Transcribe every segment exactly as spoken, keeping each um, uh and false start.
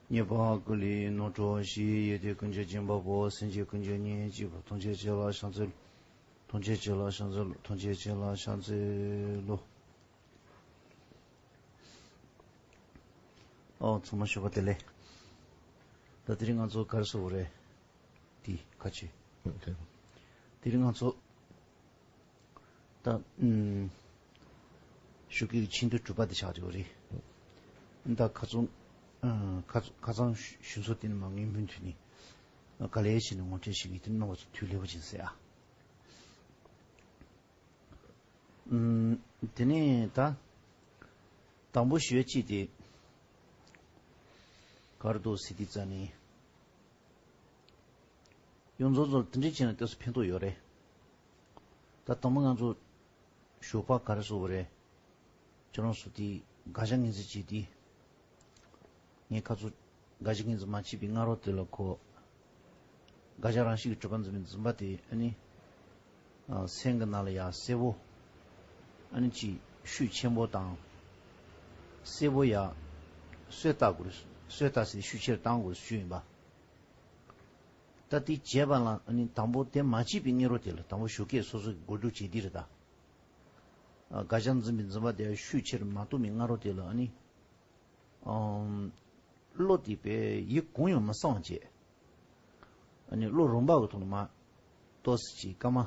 ཉེས་པ་ཀུན་ལས་ནོར་འཁྲུལ་ཞི། ཡོན་ཏན་ཀུན་གྱི་སྦྱིན་པ་པོ། སེམས་ཅན་ཀུན་གྱི་གཉེན་གཅིག་པུ། ཐམས་ཅད་སྤྱི་ལ་ཕྱག་འཚལ་ལོ། ཐམས་ཅད་སྤྱི་ལ་ཕྱག་འཚལ་ལོ། ཐམས་ཅད་སྤྱི་ལ་ཕྱག་འཚལ་ལོ། ཨོ་ཚང་མ་ཞོགས་པ་བདེ་ལེགས། ད་དེ་རིང་ང་ཚོ་ག་རེ་བཟོ་དགོས་རེད། དེ་ཁ་ཆེ། དེ་རིང་ང་ཚོ་ད་ཨུམ། ཞོགས་ཀའི་ཆེད་དུ་གྲུབ་པ་དེ་ཆགས་ཡོད་རེད། ད་ཁ་ཚོན་ཨ་ཁ་ཚོན་ཁ་ཚང་ཞུ་ཚོ་དེ་ནི་མ་ངན་ཕན་ཐོགས་ནས་ག་ལེ་བྱས་ནས་ངོ་སྤྲོད་བྱེད་ཀྱི་དེ་ནི་རྣམ་པ་ཚོ་དུས་ལེགས་པོ་ཅིག་ཟེར་ཨ། ཨུམ། དེ་ནས་ད་དང་པོ་ཞུ་ཡ་གཅིག་དེ་ག་རེ་འདུག་ཟེར་དུས་ཙ་ནས། ཡོངས་རྫོགས་ཚོ་དེ་འདྲས་བྱས་ན་ཏོག་ཙམ་ཕན་ཐོགས་ཡོད་རེད། ད་དང་པོ་ང་ཚོ་ཞོགས་པ་ག་རེ་བཟོ་དགོས་རེད། ཁྱེད་རང་ཚོ་དེ་དགག་བྱ་ངན་ཚུལ་བྱས་དུས། ངས་ཁ་ཚོ་དགག་བྱ་ངན་ཚུལ་མ་བྱས་པའི་སྔ་རོལ་དེ་ལ་ཁོ། དགག་བྱ་རང་བཞིན་གྱིས་གྲུབ་པར་འཛིན་པའི་འཛིན་པ་དེ་ཨ་ནི། ཨ་སེམས་ཀྱི་ནང་ལ་ཡ་གསལ་བོ། ཨ་ནི་ཅིག་ཤུགས་ཆེན་པོ་དང་། གསལ་བོ་ཡ། གསོས་བཏབ་དགོས། གསོས་བཏབ་ཟེར་ཤུགས་ཆེར་བཏང་དགོས་ཞུ་ཡིན་པ། ད་དེ་བྱས་པ་ལ་ཨ་ནི་དང་པོ་དེ་མ་བྱས་པའི་སྔ་རོལ་དེ་ལ་དང་པོ་ཞོགས་ཀས་སོ་སོ་གི་འགོ་འཛུགས་བྱེད་དེ་རེད་ད། ཨ་དགག་བྱ་འཛིན་པའི་འཛིན་པ་དེ་ཤུགས་ཆེར་མ་གཏོང་བའི་སྔ་རོལ་དེ་ལ་ཨ་ནི། ཨམ། བློ་དེ་དཔེ་ཡིད་གང་ཡང་མི་གསང་བ་བྱས། ཨ་ནི་བློ་རུམ་པ་གི་ཐོག་ནས་མ། ཏོག་ཙམ་ཅིག་སྐར་མ།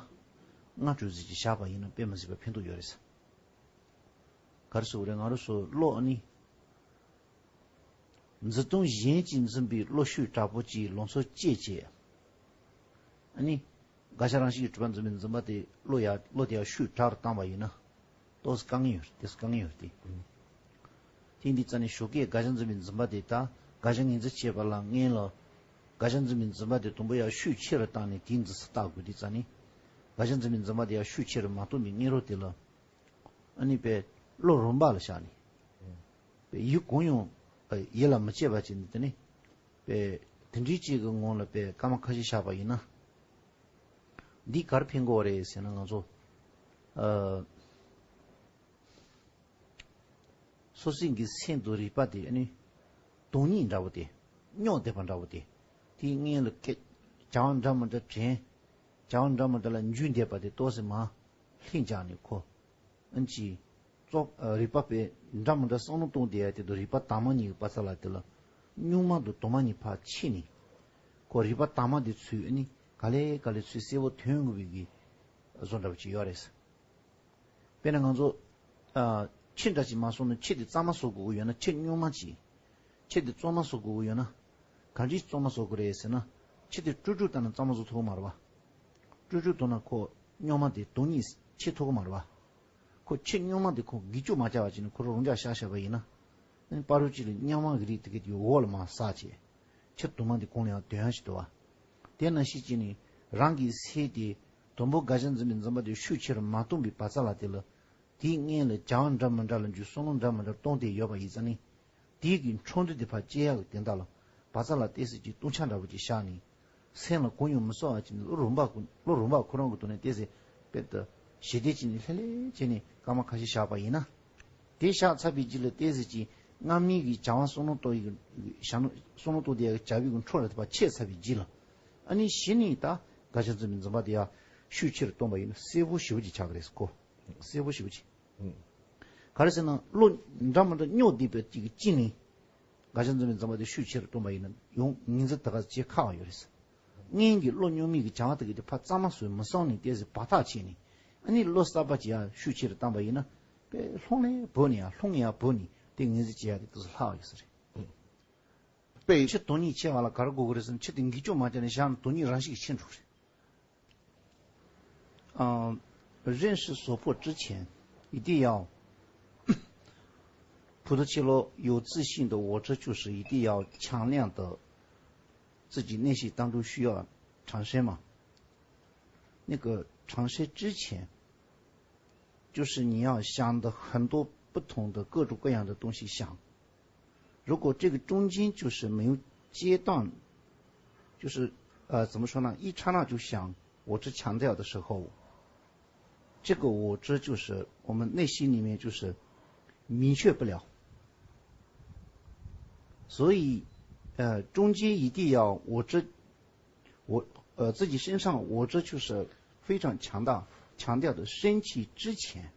ལྔ་དྲུག་ཙམ་ཅིག་བཞག་པ་ཡིན་ན་དཔེ་མི་སྲིད་པ་ཕན་ཐོགས་ཡོད་རེད་ཟེར། ག་རེ་ཟེར་དགོས་རེད་ང་རང་ཚོ་བློ་ཨ་ནི། འཛིན་སྟངས་གཞན་གྱིས་འཛིན་པའི་བློ་ཤུགས་དྲག་པོ་ཅིག་ལང་ཚོ་སྐྱེས་བྱས། ཨ་ནི། དགག་བྱ་རང་བཞིན་གྱིས་གྲུབ་པར་འཛིན་པའི་འཛིན་པ་དེ་བློ་ཡ་བློ་དེ་ཡ་ཤུགས་དྲག་རུ་བཏང་བ་ཡིན་ན། ཏོག་ཙམ་དཀའ་ངལ་ཡོད་རེད་ཏོག་ཙམ་དཀའ་ངལ་ཡོད་རེད་དེ། དེ་འདི་རྩ་ནས་ཞོགས་ཀས་དགག་བྱ་འཛིན་པའི་འཛིན་པ་དེ་ད་དགག་བྱ་ངན་འཛིན་བྱེད་པ་ལ་སྔོན་ལ། དགག་བྱ་འཛིན་པའི་འཛིན་པ་དེ་དང་པོ་ཡ་ཤུགས་ཆེ་རུ་བཏང་ནས་དེའི་འཛིན་ས་བརྟག་དགོས་དེ་རྩ་ནས། དགག་བྱ་འཛིན་པའི་འཛིན་པ་དེ་ཡ་ཤུགས་ཆེ་རུ་མ་གཏོང་བའི་སྔ་རོལ་དེ་ལ། ཨ་ནི་པའི་བློ་རུམ་པ་ལ་བཞག་ནས། པའི་ཡིད་གང་ཡང་ཡིད་ལ་མི་བྱེད་པ་བྱས་ནས་དེ་ནི། པའི་དེ་འདྲའི་ཅིག་གི་ངང་ལ་པའི་སྐར་མ་ཁ་ཤས་བཞག་པ་ཡིན་ན། འདི་གར་ཕན་གོ་རེད་ཟེར་ན་ང་ཚོ། ཨ། སོ་སོའི་གི་སེམས་དང་རིག་པ་དེ་ནི། སྟོང་ཉིད་འདྲ་བོ་དེ། རྙོག་བསྡད་པ་འདྲ་བོ་དེ། དེའི་སྔོན་ལ་སྐད། བྱ་བ་འདྲ་མི་འདྲ་དྲན། བྱ་བ་འདྲ་མི་འདྲ་ལ་འཇུས་བསྡད་པ་དེ་ཏོག་ཙམ་མ། ལྷིང་འཇགས་ནས་ཁོ། ཨན་ཅི། ཙོག་རིག་པ་པས་འདྲ་མི་འདྲ་བསམ་བློ་གཏོང་བསྡད་ཡ་དེ་དང་རིག་པ་དྭངས་མ་གཉིས་ཀྱི་བར་མཚམས་ལ་དེ་ལ། གཉུག་མ་དང་དྭངས་མ་གཉིས་ཕར་ཕྱེ་ནས། ཁོ་རིག་པ་དྭངས་མ་དེ་ཚུར་ཨ་ནི་ག་ལེ་ག་ལེ་ཚུར་གསལ་བོ་ཐོན་དགོས་པའི་གི་བཟོ་འདྲ་བོ་ཅིག་ཡོད་རེད། དཔེར་ན་ང་ཚོ། ཨ། ཕྱེ་འདྲ་ཅིག་མ་བཟོ་ན་ཕྱེ་དེ་གཙང་མ་བཟོ་དགོས་ཀྱི་ཡོད་ན་ཕྱེ་གཉུག་མ་ཅིག་ཕྱེ་དེ་གཙང་མ་བཟོ་དགོས་ཀྱི་ཡོད་ན། ག་འདྲས་གཙང་མ་བཟོ་དགོས་རེད་ཟེར་ན། ཕྱེ་དེ་དཀྲུག་དཀྲུག་བཏང་ན་གཙང་མ་བཟོ་ཐུབ་ཀྱི་མ་རེད་བ། དཀྲུག་དཀྲུག་བཏང་ན་ཁོ་གཉུག་མ་དེ་དོན་གཉིས་ཕྱེ་ཐུབ་ཀྱི་མ་རེད་བ། ཁོ་ཕྱེ་གཉུག་མ་དེ་ཁོ་འགུལ་སྐྱོད་མ་བྱས་པ་བྱས་ནས་ཁོ་རང་རང་འཇགས་བཞག་བཞག་པ་ཡིན་ན། ཨ་ནི་བར་དུ་ཅིག་ལ་གཉའ་མ་གི་རིགས་དེ་གའི་དེའི་འོག་ལ་མར་ཟག་བྱས། ཕྱེ་དུ་མ་དེ་གོང་ལ་ཡང་དོན་ཡང་ཞིག་འདུག་བ། དེ་ནང་བཞིན་བྱས་ནས་རང་གི་སེམས་དེ་དང་པོ་དགག་བྱ་འཛིན་པའི་འཛིན་པ་དེ་ཤུགས་ཆེ་རུ་མ་གཏོང་བའི་བར་མཚམས་ལ་དེ་ལ། དེའི་སྔོན་ལ་བྱ་བ་འདྲ་མི་འདྲ་ལ་འཇུག་བསམ་བློ་འདྲ་མི་འདྲ་གཏོང་བསྡད་ཡོད་པ་ཡིན་ཙང་ནི། དེའི་གི་འཕྲོ་འདུ་དེ་ཕར་བཅད་ཡག་གི་དོན་དག་ལ། བར་མཚམས་ལ་ཏོག་ཙམ་ཅིག་བཏུང་བྱ་འདྲ་པོ་ཅིག་བཞག་ནས། སེམས་ལ་གང་ཡང་མི་གསོ་བ་ཅིག་ནི་བློ་རུམ་པ་ཁོ་བློ་རུམ་པ་ཁོ་རང་གི་ཐོག་ནས་ཏོག་ཙམ་དཔེ་ལྟ་ཞི་བདེ་ཅིག་ནི་ལྷོད་ལྷོད་བྱས་ནས་སྐར་མ་ཁ་ཤས་བཞག་པ་ཡིན་ན། དེ་བཞག་ཚར་བའི་རྗེས་ལ་ཏོག་ཙམ་ཅིག་སྔ་མའི་གི་བྱ་བ་བསམ་བློ་གཏོང་ཡི་གི་བྱ་ནོ་བསམ་བློ་གཏོང་བསྡད་ཡག་གི་བྱ་བའི་གི་འཕྲོ་ལ་དེ་ཕར་ཆད་ཚར་བའི་རྗེས་ལ། ཨ་ནི་གཞི་ནས་ད་དགག་བྱ་འཛིན་པའི་འཛིན་པ་དེ་ཡང་ཤུགས་ཆེ་རུ་གཏོང་བ་ཡིན་ན་གསལ་པོ་ཞེ་པོ་ཅིག་ཆགས་ཀྱི་རེད་ཁོ། གསལ་པོ་ཞེ་པོ་ཅིག་ག་རེ་ཟེར་ན་བློ་འདྲ་མི་འདྲ་རྙོག་བསྡད་པའི་ཅིག་གི་དཀྱིལ་ནས། དགག་བྱ་འཛིན་པའི་འཛིན་པ་དེ་ཤུགས་ཆེ་རུ་གཏོང་པ་ཡིན་ན་ཡང་ངོས་འཛིན་དེ་ག་བྱེད་ཁག་ཡོད་རེད། སྔོན་གྱི་བློ་རྙོག་མའི་གི་བྱ་བ་དེ་གི་དེ་ཕར་གཙང་མ་བཟོས་མི་གསང་ནས་ཏོག་ཙམ་བར་ཐག་ཆད་ནས། ཨ་ནི་བློ་གསར་པ་ཅིག་ཡང་ཤུགས་ཆེ་རུ་བཏང་པ་ཡིན་ན། དཔེ་ལྷུང་ལས་བུད་ནས་ཡང་ལྷུང་ཡང་བུད་ནས་དེ་ངོས་འཛིན་བྱེད་ཡག་དེ་ཏོག་ཙམ་ལྷག་ཡོད་ས་རེད། དཔེ་ཕྱིར་དོན་གཉིས་ཆེ་བ་ལ་ག་རེ་དགོས་ཀྱི་རེད་ཟེར་ན་ཕྱིར་དེ་འགུལ་སྐྱོད་མ་བྱས་ནས་བཞག་ན་དོན་གཉིས་རང་བཞིན་གྱིས་ཕྱིར་འགྲོ་གི་རེད། 啊，认识所迫之前，一定要，普陀伽罗有自信的我执就是一定要强烈的，自己内心当中需要产生嘛。那个产生之前，就是你要想的很多不同的各种各样的东西想，如果这个中间就是没有阶段，就是呃怎么说呢，一刹那就想我执强调的时候，这个我执就是我们内心里面就是明确不了。所以呃，中间一定要我执，我呃自己身上我执就是非常强大，强调的升起之前，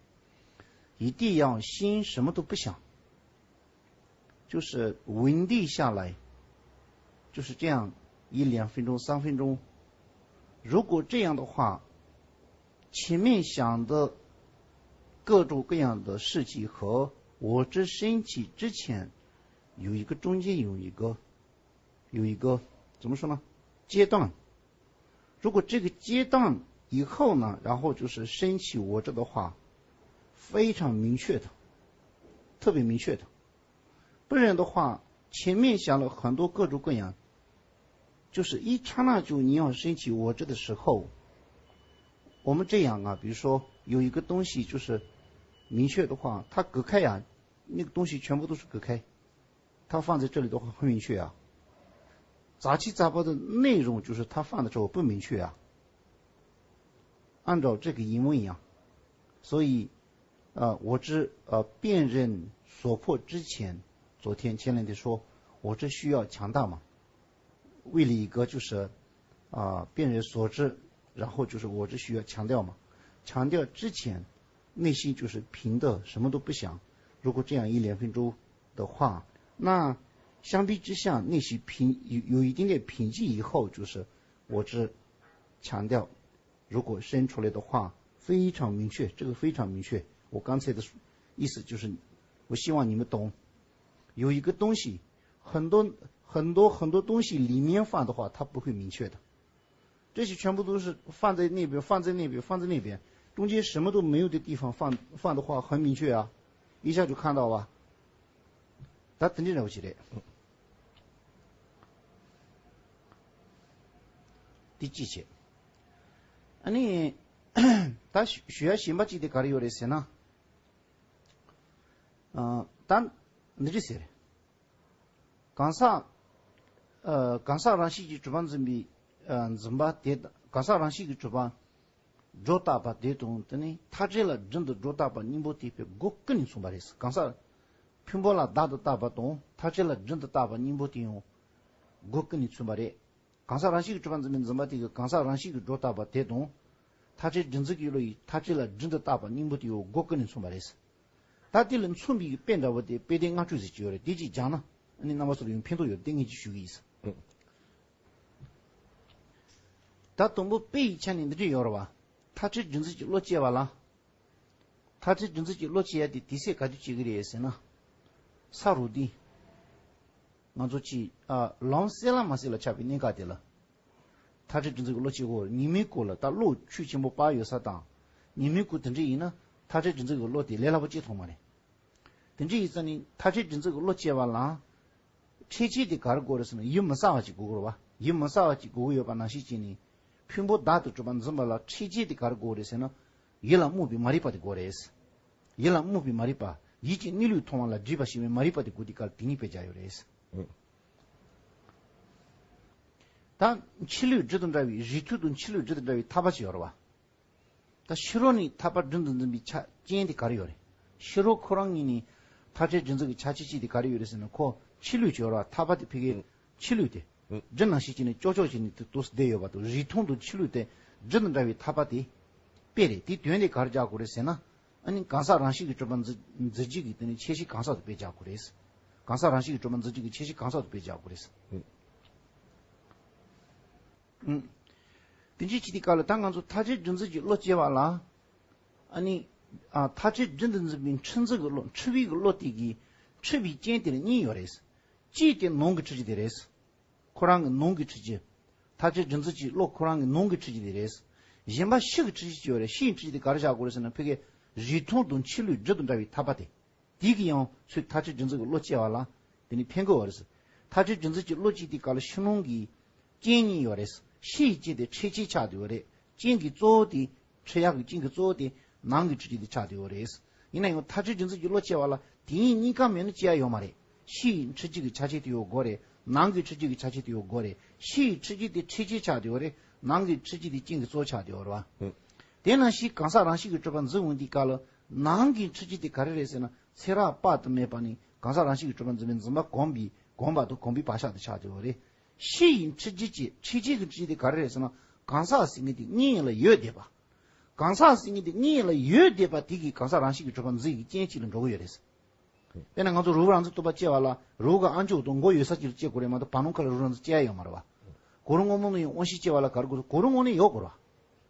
一定要心什么都不想，就是稳定下来，就是这样一两分钟、三分钟。如果这样的话，前面想的各种各样的事情和我执升起之前，有一个中间有一个有一个怎么说呢？阶段。如果这个阶段以后呢，然后就是升起我执的话，非常明确的，特别明确的。不然的话，前面想了很多各种各样，就是一刹那就你要升起我执的时候，我们这样啊，比如说有一个东西就是明确的话，它隔开呀，那个东西全部都是隔开。它放在这里的话很明确啊。杂七杂八的内容就是它放的时候不明确啊。按照这个一模一样，所以，呃，我执，呃，辨认所破之前，昨天前两天说，我执需要强大嘛。为了一个就是，啊，辨认所知，然后就是我执需要强调嘛。强调之前，内心就是平的，什么都不想。如果这样一两分钟的话，那相比之下，内心平，有，有一点点平静以后，就是我执强调，如果生出来的话，非常明确，这个非常明确。我刚才的意思就是，我希望你们懂。有一个东西，很多很多很多东西里面放的话，它不会明确的。这些全部都是放在那边，放在那边，放在那边，中间什么都没有的地方放放的话，很明确啊，一下就看到啊。他等等了起来。第几节？啊，你他学学习吧，记得搞的有点深啊。嗯，但你这些嘞。གང་ཟག་ཨ་གང་ཟག་རང་བཞིན་གྱིས་གྲུབ་པ་འཛིན་པའི་ཨ་འཛིན་པ་དེ་དང་གང་ཟག་རང་བཞིན་གྱིས་གྲུབ་པ་སྒྲོ་བཏགས་པ་དེ་དང་དེ་ནི་མཐའ་བྲལ་ལ་སྒྲིན་དུ་སྒྲོ་བཏགས་པ་གཉིས་པོ་དེ་བས་སྒོ་ཀུན་ནས་མཚུངས་པ་རེད། གང་ཟག་ཕུང་པོ་ལ་བདག་ཏུ་བཏགས་པ་དང་མཐའ་བྲལ་ལ་སྒྲིན་དུ་བཏགས་པ་གཉིས་པོ་དེ་ཡང་སྒོ་ཀུན་ནས་མཚུངས་པ་རེད། གང་ཟག་རང་བཞིན་གྱིས་གྲུབ་པ་འཛིན་པའི་འཛིན་པ་དེ་གིས་གང་ཟག་རང་བཞིན་གྱིས་སྒྲོ་བཏགས་པ་དེ་དང་། མཐའ་བྲལ་སྒྲིབ་འཛིན་གྱི་བློ་ཡིས་མཐའ་བྲལ་ལ་སྒྲིན་དུ་བཏགས་པ་གཉིས་པོ་དེ་ཡང་སྒོ་ཀུན་ནས་མཚུངས་པ་རེད། ད་དེ་ལ་མཚུངས་པའི་དཔེ་འདྲ་བོ་དེ་དཔེ་དེབ་ལྔ་བཅུ་ཟེར་གྱི་ཡོད་རེད། དེ་གཅིག་སྦྱངས་ན་ཨ་ནི་རྣམ་པ་ཚོ་ལ་ཡང་ཕན་ཐོགས་ཡོད་དེ་ངས་ཅིག་ཞུ་གི་ཡིན། ད་དང་པོ་དཔེ་ཡི་ཆ་ནས་འདི་འདྲ་ཡོད་རེད་བ། མཐའ་བྲལ་སྒྲིབ་འཛིན་གྱི་བློ་སྐྱེ་བ་ལ། མཐའ་བྲལ་སྒྲིབ་འཛིན་གྱི་བློ་སྐྱེ་ཡ་དེ་དུས་ཚོད་ག་དུས་སྐྱེ་གི་རེད་ཟེར་ན། ས་རུ་དེ། ང་ཚོ་གཅིག་ཨ་ལམ་སེལ་ལ་མ་སེལ་ལ་ཆགས་པའི་གནས་སྐབས་དེ་ལ། མཐའ་བྲལ་སྒྲིབ་འཛིན་གྱི་བློ་སྐྱེ་དགོས། ཉི་མའི་གུང་ལ་ད་གློག་ཆུ་ཆེན་པོ་སྤར་ཡོད་ས་དང་། ཉི་མའི་གུང་དེ་འདྲ་ཡིན་ན་མཐའ་བྲལ་སྒྲིབ་འཛིན་གྱི་བློ་དེ་ལས་སླ་པོ་ཅིག་མཐོང་མ་རེད། དེ་འདྲ་ཡིན་ཙང་ནི་མཐའ་བྲལ་སྒྲིབ་འཛིན་གྱི་བློ་སྐྱེ་བ་ལ། འཕྲལ་ཕྱིན་དེ་ག་རེ་དགོས་རེད་ཟེར་ན་ཡིད་མི་གསལ་བ་ཅིག་དགོས་ཀྱི་རེད་བ། ཡིད་མི་གསལ་བ་ཅིག་དགོས་ཀྱི་ཡོད་པ་ནང་བཞིན་བྱས་ནས། ཕུང་པོ་བདག་ཏུ་གྲུབ་པ་འཛིན་པ་ལ་འཕྲལ་ཕྱིན་དེ་ག་རེ་དགོས་རེད་ཟེར་ན། ཡིད་ལ་རྨོངས་པའི་མ་རིག་པ་དེ་དགོས་རེད། ཡིད་ལ་རྨོངས་པའི་མ་རིག་པ། ཡིད་ཀྱི་གནས་ལུགས་མཐོང་བ་ལ་སྒྲིབ་པ་ཞེན་པའི་མ་རིག་པ་དེ་དགོས་དུས་སྐབས་དེ་ཉིད་དཔེ་བྱས་ཡོད་རེད། ད་འཆི་བློས་སྒྲིབ་དང་འདྲ་བའི་རིགས་མཐུན་དང་འཆི་བློས་སྒྲིབ་དང་འདྲ་བའི་ཐར་པ་ཞིག་ཡོད་རེད་བ། ད་ཕྱི་རོལ་ནས་ཐར་པ་སྒྲིབ་དང་འཛིན་པའི་ཆ་རྐྱེན་དེ་ག་རེ་ཡོད་རེད། ཕྱི་རོལ་ཁོ་རང་ཉིད་ནས་མཐའ་བྲལ་སྒྲིབ་འཛིན་གྱི་ཆ་ཅན་གཅིག་དེ་ག་རེ་ཡོད་རེད་ཟེར་ན་ཁོ་འཆི་བློས་ཡོད་རེད་བ། ཐར་པ་དེ་ཕ་གིའི་འཆི་བློས་དེ། སྒྲིབ་ནང་བཞིན་བྱས་ནས་ཅོག་ཅོག་བྱས་ནས་དེ་ཏོག་ཙམ་བསྡད་ཡོད་པ་དང་། རིགས་མཐུན་དང་འཆི་བློས་དེ་སྒྲིབ་དང་འདྲ་བའི་ཐར་པ་དེ་དཔེ་རེད། དེའི་དོན་དེ་ག་རེ་རྒྱག་དགོས་རེད་ཟེར་ན། ཨ་ནི་གང་ཟག་རང་བཞིན་གྱིས་གྲུབ་པ་འཛིན་འཛིན་བྱེད་ཀྱི་དེ་ནི་ཁྱད་གཞི་གང་ཟག་ཏུ་དཔེ་རྒྱག་དགོས་རེད། གང་ཟག་རང་བཞིན་གྱིས་གྲུབ་པ་འཛིན་བྱེད་ཀྱི་ཁྱད་གཞི་གང་ཟག་ཏུ་དཔེ་རྒྱག་དགོས་རེད། ཨུ། དེ་འདྲའི་ཅིག་དེ་ག་ལ་ད་ང་ཚོ་མཐའ་བྲལ་སྒྲིབ་འཛིན་གྱི་བློ་སྐྱེ་བ་ལ། ཨ་ནི། ཨ་མཐའ་བྲལ་སྒྲིབ་དང་འཛིན་པའི་འཁྲུལ་འཛིན་གྱི་བློ། འཁྲུལ་པའི་གི་བློ་དེ་གི་འཁྲུལ་པའི་རྐྱེན་དེ་ལ་གཉིས་ཡོད་རེད། གཅིག་དེ་ནང་གི་འཁྲུལ་རྐྱེན་དེ་རེད། ཁོ་རང་གི་ནང་གི་འཁྲུལ་རྐྱེན། མཐའ་བྲལ་སྒྲིབ་འཛིན་གྱི་བློ་ཁོ་རང་གི་ནང་གི་འཁྲུལ་རྐྱེན་དེ་རེད། གཞན་པ་ཕྱི་གི་འཁྲུལ་རྐྱེན་ཅིག་ཡོད་རེད། ཕྱི་ཡི་འཁྲུལ་རྐྱེན་དེ་ག་རེ་བཞག་དགོས་རེད་ཟེར་ན་ཕ་གི་རིགས་མཐུན་དང་འཆི་བློའི་སྒྲིབ་དང་འདྲ་བའི་ཐར་པ་དེ། དེ་གིས་ཡང་ཚུར་མཐའ་བྲལ་སྒྲིབ་འཛིན་གྱི་བློ་སྐྱེ་བ་ལ་དེ་ནི་ཕན་གྱི་ཡོད་རེད། མཐའ་བྲལ་སྒྲིབ་འཛིན་གྱི་བློ་སྐྱེ་དུས་སྐབས་ལ་ཕྱི་ནང་གི་རྐྱེན་གཉིས་ཡོད་རེད། ཕྱི་ཡི་རྐྱེན་དེ་འཁྲུལ་རྐྱེན་ཆགས་བསྡད་ཡོད་རེད། རྐྱེན་གྱི་གཙོ་བོ་དེ། འཁྲུལ་ཡག་གི་རྐྱེན་གྱི་གཙོ་བོ་དེ་ནང་གི་འཁྲུལ་རྐྱེན་དེ་ཆགས་བསྡད་ཡོད་རེད། ཡིན་ན་ཡང་མཐའ་བྲལ་སྒྲིབ་འཛིན་གྱི་བློ་སྐྱེ་བ་ལ་དེ་གཉིས་གཉིས་ཀ་མེད་ན་སྐྱེ་ཡ་ཡོད་མ་རེད། ཕྱི་ཡི་འཁྲུལ་རྐྱེན་གྱི་ཆ་ཤས་དེ་ཡང་དགོས་རེད། ནང་གི་འཁྲུལ་རྐྱེན་གྱི་ཆ་ཤས་དེ་ཡང་དགོས་རེད། ཕྱི་ཡི་འཁྲུལ་རྐྱེན་དེ་འཁྲུལ་རྐྱེན་ཆགས་བསྡད་ཡོད་རེད། ནང་གི་འཁྲུལ་རྐྱེན་དེ་རྐྱེན་གྱི་གཙོ་བོ་ཆགས་བསྡད་ཡོད་རེད་བ། དེ་ནང་བཞིན་གང་ཟག་རང་བཞིན་གྱིས་གྲུབ་པ་འཛིན་འོང་དུས་སྐབས་ལ་ནང་གི་འཁྲུལ་རྐྱེན་དེ་ག་རེ་རེད་ཟེར་ན། ཚེ་རབས་དཔག་ཏུ་མེད་པ་ནས་གང་ཟག་རང་བཞིན་གྱིས་གྲུབ་པ་འཛིན་པའི་འཛིན་པ་གོམས་པའི་ གོམས་པ་དང་གོམས་པའི་བག་ཆགས་དེ་ཆགས་བསྡད་པ་རེད། ཕྱི་ཡི་འཁྲུལ་རྒྱུ་ཅན། འཁྲུལ་རྒྱུ་གི་འཁྲུལ་དེ་ག་རེ་རེད་ཟེར་ན། གང་ཟག་ཟེར་མཁན་དེ་དངོས་ཡོད་ལ་ཡོད་བསྡད་པ། གང་ཟག་ཟེར་མཁན་དེ་དངོས་ཡོད་ལ་ཡོད་བསྡད་པ་དེ་གིས་གང་ཟག་རང་བཞིན་གྱིས་གྲུབ་པར་འཛིན་ཡག་གི་རྐྱེན་གཅིག་ལ་འགྲོ་གི་ཡོད་རེད། དཔེར་ན་ང་ཚོ་རི་བོ་རང་བཙན་སྟོན་པ་བཅས་པ་ལ་རི་བོ་གི་ཨ་མཆོག་དང་མགོ་ཡོད་ས་གཅིག་ལ་བཅས་དགོས་རེད་མ་གཏོགས་བར་སྣང་ཁ་ལ་རི་བོ་རང་བཙན་བཅས་ཡ་ཡོད་མ་རེད་བ། གོ་རིམ་སྔོན་མ་ནང་ཡང་དབང་ཤེས་བཅས་པ་ལ་ག་རེ་དགོས་རེད། གོ་རིམ་སྔོན་ནས་ཡོད་དགོས་རེད་བ།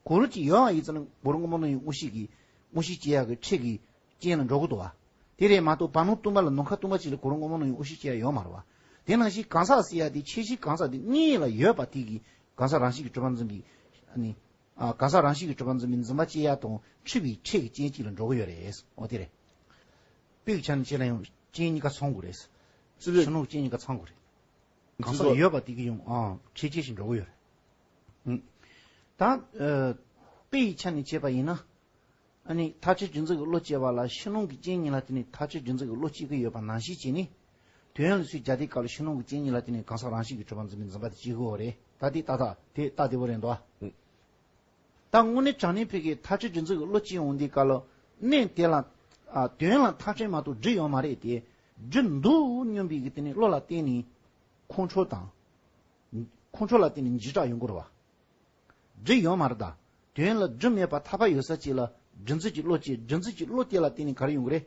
གོ་རིམ་གཅིག་ཡོད་པ་ཡིན་ཙང་ན་གོ་རིམ་སྔོན་མ་ནང་ཡང་དབང་ཤེས་ཀྱི་དབང་ཤེས་བཅས་ཡག་གི་ཁྲིད་ཀྱི་རྐྱེན་ལ་འགྲོ་གི་འདུག་བ། དེ་རེད་མ་གཏོགས་བར་སྣང་སྟོན་པ་ལ་ནམ་མཁའ་སྟོན་པ་གཅིག་ལ་གོ་རིམ་སྔོན་མ་ནང་ཡང་དབང་ཤེས་བཅས་ཡ་ཡོད་མ་རེད་བ། དེ་ནང་བཞིན་གང་ཟག་ཟེར་ཡ་དེ་ཁྱད་གཞི་གང་ཟག་དེ་དངོས་ཡོད་ལ་ཡོད་པ་དེ་གིས་གང་ཟག་རང་བཞིན་གྱིས་གྲུབ་པར་འཛིན་པའི་ཨ་ནི། ཨ། གང་ཟག་རང་བཞིན་གྱིས་གྲུབ་པར་འཛིན་པའི་འཛིན་པ་བཅས་ཡ་དང་འཁྲུལ་པའི་ཁྲིད་ཀྱི་རྐྱེན་གཅིག་ལ་འགྲོ་གི་ཡོད་རེད། འོ་དེ་རེད། དཔེ་ཡི་ཆ་ནས་བྱས་ན་ཡང་རྐྱེན་གཉིས་ཀ་ཚང་དགོས་རེད། ཕྱི་ནང་གི་རྐྱེན་གཉིས་ཀ་ཚང་དགོས་རེད། གང་ཟག་ཡོད་པ་དེ་གིས་ཡང་ཨ་ཁྲིད་རྐྱེན་ཞིག་འགྲོ་གི་ཡོད་རེད། ད་ཨ་དཔེ་ཡི་ཆ་ནས་བྱས་པ་ཡིན་ན། ཨ་ནི་མཐར་ཕྱིན་སྒྲུབ་འཛིན་གྱི་བློ་སྐྱེ་བ་ལ་ཕྱི་ནང་གི་རྐྱེན་གཉིས་ལ་བརྟེན་ནས་མཐར་ཕྱིན་སྒྲུབ་འཛིན་གྱི་བློ་སྐྱེ་གི་ཡོད་པ་ནང་བཞིན་བྱས་ནས། དོན་ཡོད་ལ་སོགས་བྱ་དེའི་སྐབས་ལ་ཕྱི་ནང་གི་རྐྱེན་གཉིས་ལ་བརྟེན་ནས་གང་ཟག་རང་བཞིན་གྱིས་གྲུབ་པར་འཛིན་པའི་འཛིན་པ་དེ་སྐྱེ་གི་ཡོད་རེད། ད་དེ་ཏག་ཏག་དེ་ཏག་བདེ་པོ་རེད་འདུག་ཨ། ད་དངོས་གནས་དྲང་གནས་ཕ་གིའི་མཐར་ཕྱིན་སྒྲུབ་འཛིན་གྱི་བློ་སྐྱེ་འོང་དུས་སྐབས་ལ་གནད་དེ་ལ་ཨ་དོན་ལ་མཐར་ཕྱིན་མ་གཏོགས་སྒྲུབ་ཡོད་མ་རེད་དེ། སྒྲུབ་འདུག་སྙམ་པའི་གི་དེ་ནི་བློ་ལ་བརྟེན་ནས་ཁོང་ཁྲོ་དང་། ཁོང་ཁྲོ་ལ་བརྟེན་ནས་འཇིགས་སྐྲག་ཡོང་གི་རེད་བ། སྒྲུབ་ཡོད་མ་རེད་ད། དོན་ལ་སྒྲུབ་མེད་པ་ཐར་པ་ཡོད་ས་ཅིག་ལ་སྒྲུབ་འཛིན་གྱི་བློ་སྐྱེ། སྒྲུབ་འཛིན་གྱི་བློ་དེ་ལ་བརྟེན་ནས་ག་རེ་ཡོང་གི་རེད།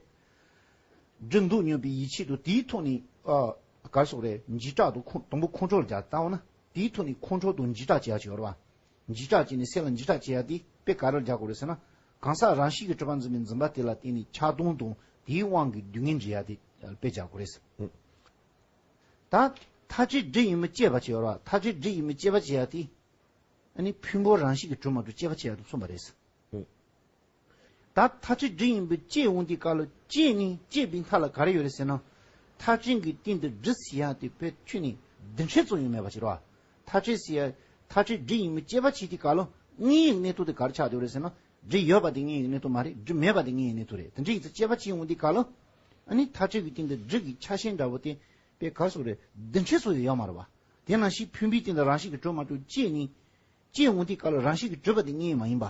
སྒྲུབ་འདུག་སྙམ་པའི་ཡིད་ཆེས་དང་དེའི་ཐོག་ནས་ཨ་ག་རེ་ཟེར་དགོས་རེད། འཇིགས་སྐྲག་དང་ཁོང་དང་པོ་ཁོང་ཁྲོ་ལ་སྦྱར་ལྟ་བ་ན། དེའི་ཐོག་ནས་ཁོང་ཁྲོ་དང་འཇིགས་སྐྲག་སྐྱེ་ཡག་ཅིག་ཡོད་རེད་བ། འཇིགས་སྐྲག་སྐྱེས་ནས་སེམས་ལ་འཇིགས་སྐྲག་སྐྱེ་ཡག་དེ་དཔེ་ག་རེ་ལ་སྦྱར་དགོས་རེད་ཟེར་ན། གང་ཟག་རང་བཞིན་གྱིས་གྲུབ་པར་འཛིན་པའི་འཛིན་པ་དེ་ལ་བརྟེན་ནས་ཆགས་སྡང་དང་དེའི་དབང་གིས་སྡུག་བསྔལ་འབྱུང་ཡག་དེ་དཔེ་སྦྱར་དགོས་རེད། ད་མཐར་ཕྱིན་སྒྲུབ་ཡིན་མིན་དཔྱད་པ་བྱེད་པ། མཐར་ཕྱིན་སྒྲུབ་ཡིན་མིན་དཔྱད་པ་བྱེད་ཡག་དེ། ཨ་ནི་ཕུང་པོ་རང་བཞིན་གྱིས་གྲུབ་མ་གྲུབ་དཔྱད་པ་བྱེད་ཡག་དེ་མཚོན་པ་རེད། ད་མཐར་ཕྱིན་སྒྲུབ་ཡིན་པའི་དཔྱད་འོང་དུས་སྐབས་ལ་དཔྱད་ནི་དཔྱད་པའི་མཐའ་ལ་ག་རེ་ཡོད་རེད་ཟེར་ན། མཐར་ཕྱིན་གྱི་སྟེང་དུ་སྒྲུབ་ཟེར་ཡག་དེ་དཔེ་ཁྱོན་ནས་རྡུལ་ཕྲན་ཙམ་ཡང་མེད་པ་ཅིག་རེད་བ། མཐར་ཕྱིན་ཟེར་ཡག་མཐར་ཕྱིན་སྒྲུབ་ཡིན་མིན་དཔྱད་པ་བྱེད་དུས་སྐབས་ལ་དངོས་ཡོད་གནས་སྟངས་དེ་ག་རེ་ཆགས་བསྡད་ཡོད་རེད་ཟེར་ན། སྒྲུབ་ཡོད་པ་དེ་དངོས་ཡོད་གནས་སྟངས་མ་རེད། སྒྲུབ་མེད་པ་དེ་དངོས་ཡོད་གནས་སྟངས་རེད། དེ་འདྲ་ཡིན་ཙང་དཔྱད་པ་བྱེད་འོང་དུས་སྐབས་ལ། ཨ་ནི་མཐར་ཕྱིན་གྱི་སྟེང་དུ་སྒྲུབ་ཀྱི་ཆ་ཤས་འདྲ་བོ་དེ། དཔེ་ག་རེ་ཟེར་དགོས་རེད། རྡུལ་ཕྲན་ཙམ་ཡང་ཡོད་མ་རེད་བ། དེ་ནང་བཞིན་ཕུང་པོའི་སྟེང་དུ་རང་བཞིན་གྱིས་གྲུབ་མ་གྲུབ་དཔྱད་ནི། དཔྱད་འོང་དུས་སྐབས་ལ་རང་བཞིན་གྱིས་གྲུབ་པ་དེ་དངོས་ཡོད་མ་ཡིན་པ།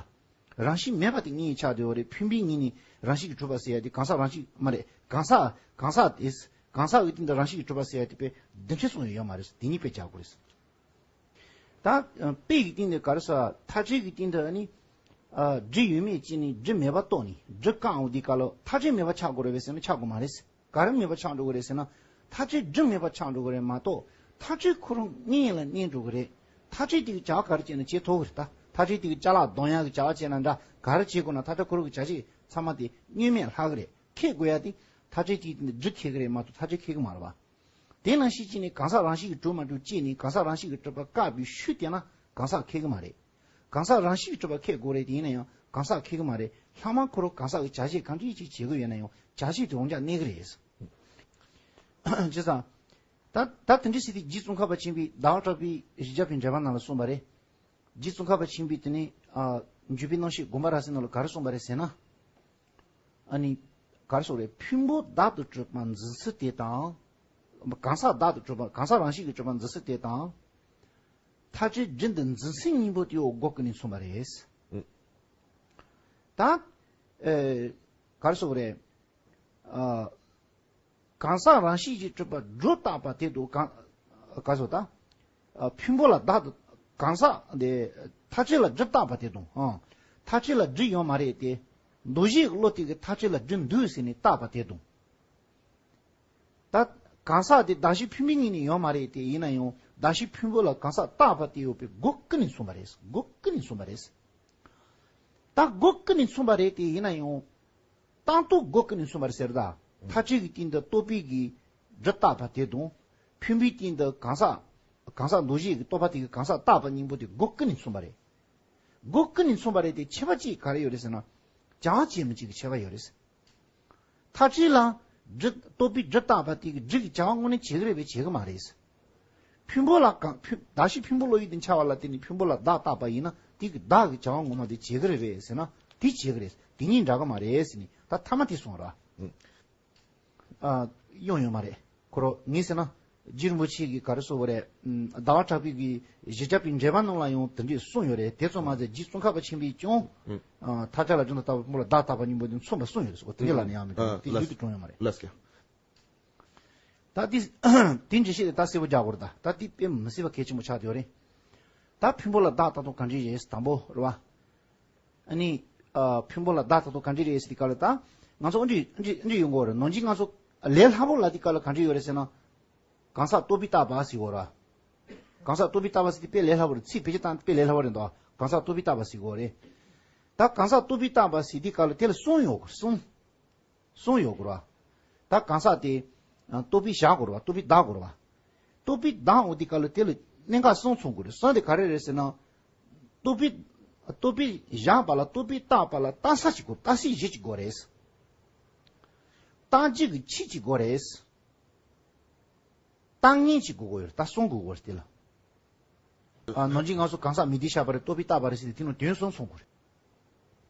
རང་བཞིན་མེད་པ་དེ་དངོས་ཡོད་ཆགས་བསྡད་ཡོད་རེད། ཕུང་པོའི་ངོས་ནས་རང་བཞིན་གྱིས་གྲུབ་པ་ཟེར་ཡག་དེ་གང་ཟག་རང་བཞིན་མ་རེད། གང་ཟག་གང་ཟག་དེ། གང་ཟག་གི་སྟེང་དུ་རང་བཞིན་གྱིས་གྲུབ་པ་ཟེར་ཡག་དེ་དཔེ་རྡུལ་ཕྲན་ཙམ་ཡང་ཡོད་མ་རེད། དེ་གཉིས་དཔེ་བྱ་དགོས་རེད། ད་དཔེ་ཡི་སྟེང་དུ་ག་རེ་ཟེར། མཐར་ཕྱིན་གྱི་སྟེང་དུ་ནི། ཨ་སྒྲུབ་ཡོད་མེད་དཔྱད་ནི་སྒྲུབ་མེད་པ་རྟོགས་ནི། སྒྲུབ་བཀག་འོང་དུས་སྐབས་ལ་མཐར་ཕྱིན་མེད་པ་ཆགས་དགོས་རེད་པས་ཟེར་ན་ཆགས་དགོས་མ་རེད། ག་རེ་མེད་པ་ཆགས་འགྲོ་གི་རེད་ཟེར་ན། མཐར་ཕྱིན་སྒྲུབ་མེད་པ་ཆགས་འགྲོ་གི་རེད་མ་གཏོགས། མཐར་ཕྱིན་ཁོ་རང་དངོས་ཡོད་ལ་གནས་འགྲོ་གི་རེད། མཐར་ཕྱིན་དེ་གི་བྱ་བ་ག་རེ་བྱས་ན་བྱེད་ཐུབ་གི་རེད། ད་མཐར་ཕྱིན་དེ་གི་ཅ་ལག་འདོན་ཡག་གི་བྱ་བ་བྱས་ན་འདྲ། ག་རེ་བྱེད་དགོས་ན་མཐར་ཕྱིན་ཁོ་རང་གི་བྱ་བྱེད་ཚང་མ་དེ་དངོས་མེད་ལྷག་གི་རེད། ཁེགས་དགོས་ཡག་དེ་མཐར་ཕྱིན་དེ་སྒྲུབ་ཁེགས་གི་རེད་མ་གཏོགས་མཐར་ཕྱིན་ཁེགས་གི་མ་རེད་བ། དེ་ནང་བཞིན་བྱས་ནས་གང་ཟག་རང་བཞིན་གྱིས་གྲུབ་མ་གྲུབ་དཔྱད་ནས་གང་ཟག་རང་བཞིན་གྱིས་གྲུབ་པ་བཀག་པའི་ཤུགས་དེ་ན་གང་ཟག་ཁེགས་གི་མ་རེད། གང་ཟག་རང་བཞིན་གྱིས་གྲུབ་པ་ཁེགས་དགོས་རེད། དེ་ཡིན་ན་ཡང་གང་ཟག་ཁེགས་གི་མ་རེད། ལྷག་མ་ཁོ་རང་གང་ཟག་གི་བྱ་བྱེད་གང་འདྲ་ཅིག་བྱེད་ཀྱི་ཡོད་ན་ཡང་བྱ་བྱེད་དེ་འོང་ཅག་གནས་ཀྱི་རེད། བྱས་ཙང་། ད་ད་དེ་འདྲ་ཟེར་དུས་རྗེ་ཙོང་ཁ་པ་ཆེན་པོས་ཟླ་བ་གྲགས་པའི་གཞི་བཅའ་པའི་འགྲེལ་པ་ནང་ལ་གསུངས་པ་རེད། རྗེ་ཙོང་ཁ་པ་ཆེན་པོས་དེ་ནས་ཨ་འཇུག་པའི་རྣམ་བཤད་དགོངས་པ་རབ་གསལ་ནང་ལ་ག་རེ་གསུངས་པ་རེད་ཟེར་ན། ཨ་ནི། ག་རེ་ཟེར་དགོས་རེད། ཕུང་པོ་བདག་ཏུ་གྲུབ་པར་འཛིན་ཚུལ་དེ་དང་། གང་ཟག་བདག་ཏུ་གྲུབ་པ། གང་ཟག་རང་བཞིན་གྱིས་གྲུབ་པར་འཛིན་ཚུལ་དེ་དང་། མཐར་ཕྱིན་སྒྲུབ་འདི་འཛིན་ཚུལ་གཉིས་པོ་དེ་འོ་སྒོ་ཀུན་ནས་མཚུངས་པ་རེད། ཨུ། ད། ཨེ། ག་རེ་ཟེར་དགོས་རེད། ཨ། གང་ཟག་རང་བཞིན་གྱིས་གྲུབ་པ་སྒྲུབ་བཏགས་པ་དེ་དང་གང་། ག་རེ་ཟེར་ད། ཨ། ཕུང་པོ་ལ་བདག་ཏུ། གང་ཟག་དེ། མཐར་ཕྱིན་ལ་སྒྲུབ་བཏགས་པ་དེ་དང་། ཨང་། མཐར་ཕྱིན་ལ་སྒྲུབ་ཡོད་མ་རེད་དེ། འདུ་བྱེད་ཀྱི་བློ་དེ་གིས་མཐར་ཕྱིན་ལ་སྒྲུབ་འདུག་ཟེར་ནས་བཏགས་པ་དེ་དང་། ད་གང་ཟག་དེ་གདགས་གཞི་ཕུང་པོའི་ངོས་ནས་ཡོད་མ་རེད་དེ། ཡིན་ན་ཡང་གདགས་གཞི་ཕུང་པོ་ལ་གང་ཟག་བཏགས་པ་དེ་ཡོད་པའི་སྒོ་ཀུན་ནས་མཚུངས་པ་རེད། སྒོ་ཀུན་ནས་མཚུངས་པ་རེད། ད་སྒོ་ཀུན་ནས་མཚུངས་པ་རེད་དེ། ཡིན་ན་ཡང་། བཏགས་རྟོག་སྒོ་ཀུན་ནས་མཚུངས་པ་རེད་ཟེར་ད། མཐར་ཕྱིན་གྱི་སྟེང་དུ་རྟོག་པའི་གི་སྒྲུབ་བཏགས་པ་དེ་དང་། ཕུང་པོའི་སྟེང་དུ་གང་ཟག་གང་ཟག་འདུ་བྱེད་ཀྱི་རྟོག་པ་དེ་གིས་གང་ཟག་བཏགས་པ་གཉིས་པོ་དེ་སྒོ་ཀུན་ནས་མཚུངས་པ་རེད། སྒོ་ཀུན་ནས་མཚུངས་པ་རེད་དེ། ཁྱད་པར་གཅིག་ག་རེ་ཡོད་རེད་ཟེར་ན། བྱ་བ་བྱེད་མི་བྱེད་ཀྱི་ཁྱད་པར་ཡོད་རེད། མཐར་ཕྱིན་ལ་སྒྲུབ། རྟོག་པས་སྒྲུབ་བཏགས་པ་དེ་གིས་སྒྲུབ་ཀྱི་བྱ་བ་དངོས་གནས་བྱེད་ཀྱི་རེད་པས་བྱེད་ཀྱི་མ་རེད། ཕུང་པོ་ལ་གང་། ཕུང་། གདགས་གཞི་ཕུང་པོ་བློ་ཡུལ་དུ་འཆར་བ་ལ་བརྟེན་ནས་ཕུང་པོ་ལ་བདག་བཏགས་པ་ཡིན་ན་དེ་གིས་བདག་གི་བྱ་བ་ངོ་མ་དེ་བྱེད་ཀྱི་རེད་པས་ཟེར་ན་དེ་བྱེད་ཀྱི་རེད། དེ་གཉིས་འདྲ་གི་མ་རེད་ཟེར་ནས་ད་ཐ་མ་དེ་སོང་ར། ཨ། ཡོང་ཡོད་མ་རེད། ཁོ་རང་ངས་ཟེར་ན། རྗེ་རིན་པོ་ཆེ་གིས་ག་རེ་གསུངས་པ་རེད། ཨམ། ཟླ་བ་གྲགས་པའི་གི་གཞི་བཅའ་པའི་འགྲེལ་པ་ནང་ལ་ཡང་དེ་འདྲས་གསུངས་ཡོད་རེད། དེ་ཙམ་མ་ཟད་རྗེ་ཙོང་ཁ་པ་ཆེན་པོས་ཀྱང་། ཨ། མཐར་ཆགས་ལ་སྒྲུབ་འདི་ལྟ་བུ་སྨོན་ལམ་བདག་བཏགས་པ་གཉིས་པོ་འདི་མཚུངས་པ་གསུངས་ཡོད་རེད་ཟེར། འོ་དེ་འདྲས་ལ་ནི་ཡང་མི་འདུག་དེ་ཡུལ་དུ་གྲུང་ཡོད་མ་རེད། ལགས་སོ། ད་དེ་དེ་འདྲ་ཞིག་ལ་ད་གསལ་པོ་རྒྱག་དགོས་རེད། ད་ད་དེ་དཔེ་མི་སྲིད་པ་གལ་ཆེན་པོ་ཆགས་བསྡད་ཡོད་རེད། ད་ཕུང་པོ་ལ་བདག་ལྟ་སྟངས་ག་འདྲ་རེད། དང་པོ་རེད་བ། ཨ་ནི། ཨ། ཕུང་པོ་ལ་བདག་ལྟ་སྟངས་ག་འདྲ་རེད་ཟེར་དུས་སྐབས་ལ། ད་ང་ཚོ་འདི་འདི་འདི་ཡོང་གི་ཡོད་རེད། ནང་བཞིན་ང་ཚོ་ལས་སླ་པོ་ལ་དུས་སྐབས་ལ་ག་འདྲ་ཡོད་རེད་ཟེར་ན། གང་ཟག་རྟོག་པས་བཏགས་པ་ཟེར་གྱི་ཡོད་རེད། གང་ཟག་རྟོག་པས་བཏགས་པ་ཟེར་དུས་དཔེ་ལས་སླ་པོ་རེད། ཚིག་ཕལ་ཆེར་བཏང་དཔེ་ལས་སླ་པོ་རེད་འདུག་གང་ཟག་རྟོག་པས་བཏགས་པ་ཟེར་གྱི་ཡོད་རེད། ད་གང་ཟག་རྟོག་པས་བཏགས་པ་ཟེར་དུས་སྐབས་ལ་དེ་ལ་གསུམ་ཡོད་གི་རེད། གསུམ། གསུམ་ཡོད་དགོས་ར། ད་གང་ཟག་དེ། ཨ། རྟོག་པས་བཞག་དགོས་ར། རྟོག་པས་བདག་དགོས་ར། རྟོག་པས་བདག་འོང་དུས་སྐབས་ལ་དེ་ལ་གནད་འགག་གསུམ་མཚོན་དགོས་རེད། གསུམ་དེ་ག་རེ་རེད་ཟེར་ན། རྟོག་པས། རྟོག་པས་བཞག་པ་ལ་རྟོག་པས་བཏགས་པ་ལ་བཏགས་ས་ཅིག་དགོས། བཏགས་སའི་གཞི་ཅིག་དགོས་རེད། བཏགས་རྒྱུ་གི་ཆོས་ཅིག་དགོས་རེད། བཏགས་ངེས་ཅིག་དགོས་དགོས་རེད། ད་གསུམ་དགོས་དགོས་རེད་དེ་ལ། ཨ། ནང་བཞིན་ང་ཚོ་གང་ཟག་མིང་འདི་བཞག་པ་རེད། རྟོག་པས་བཏགས་པ་རེད་ཟེར་ཏེ་དེ་ནང་དོན་གསུམ་མཚོན་དགོས་རེད།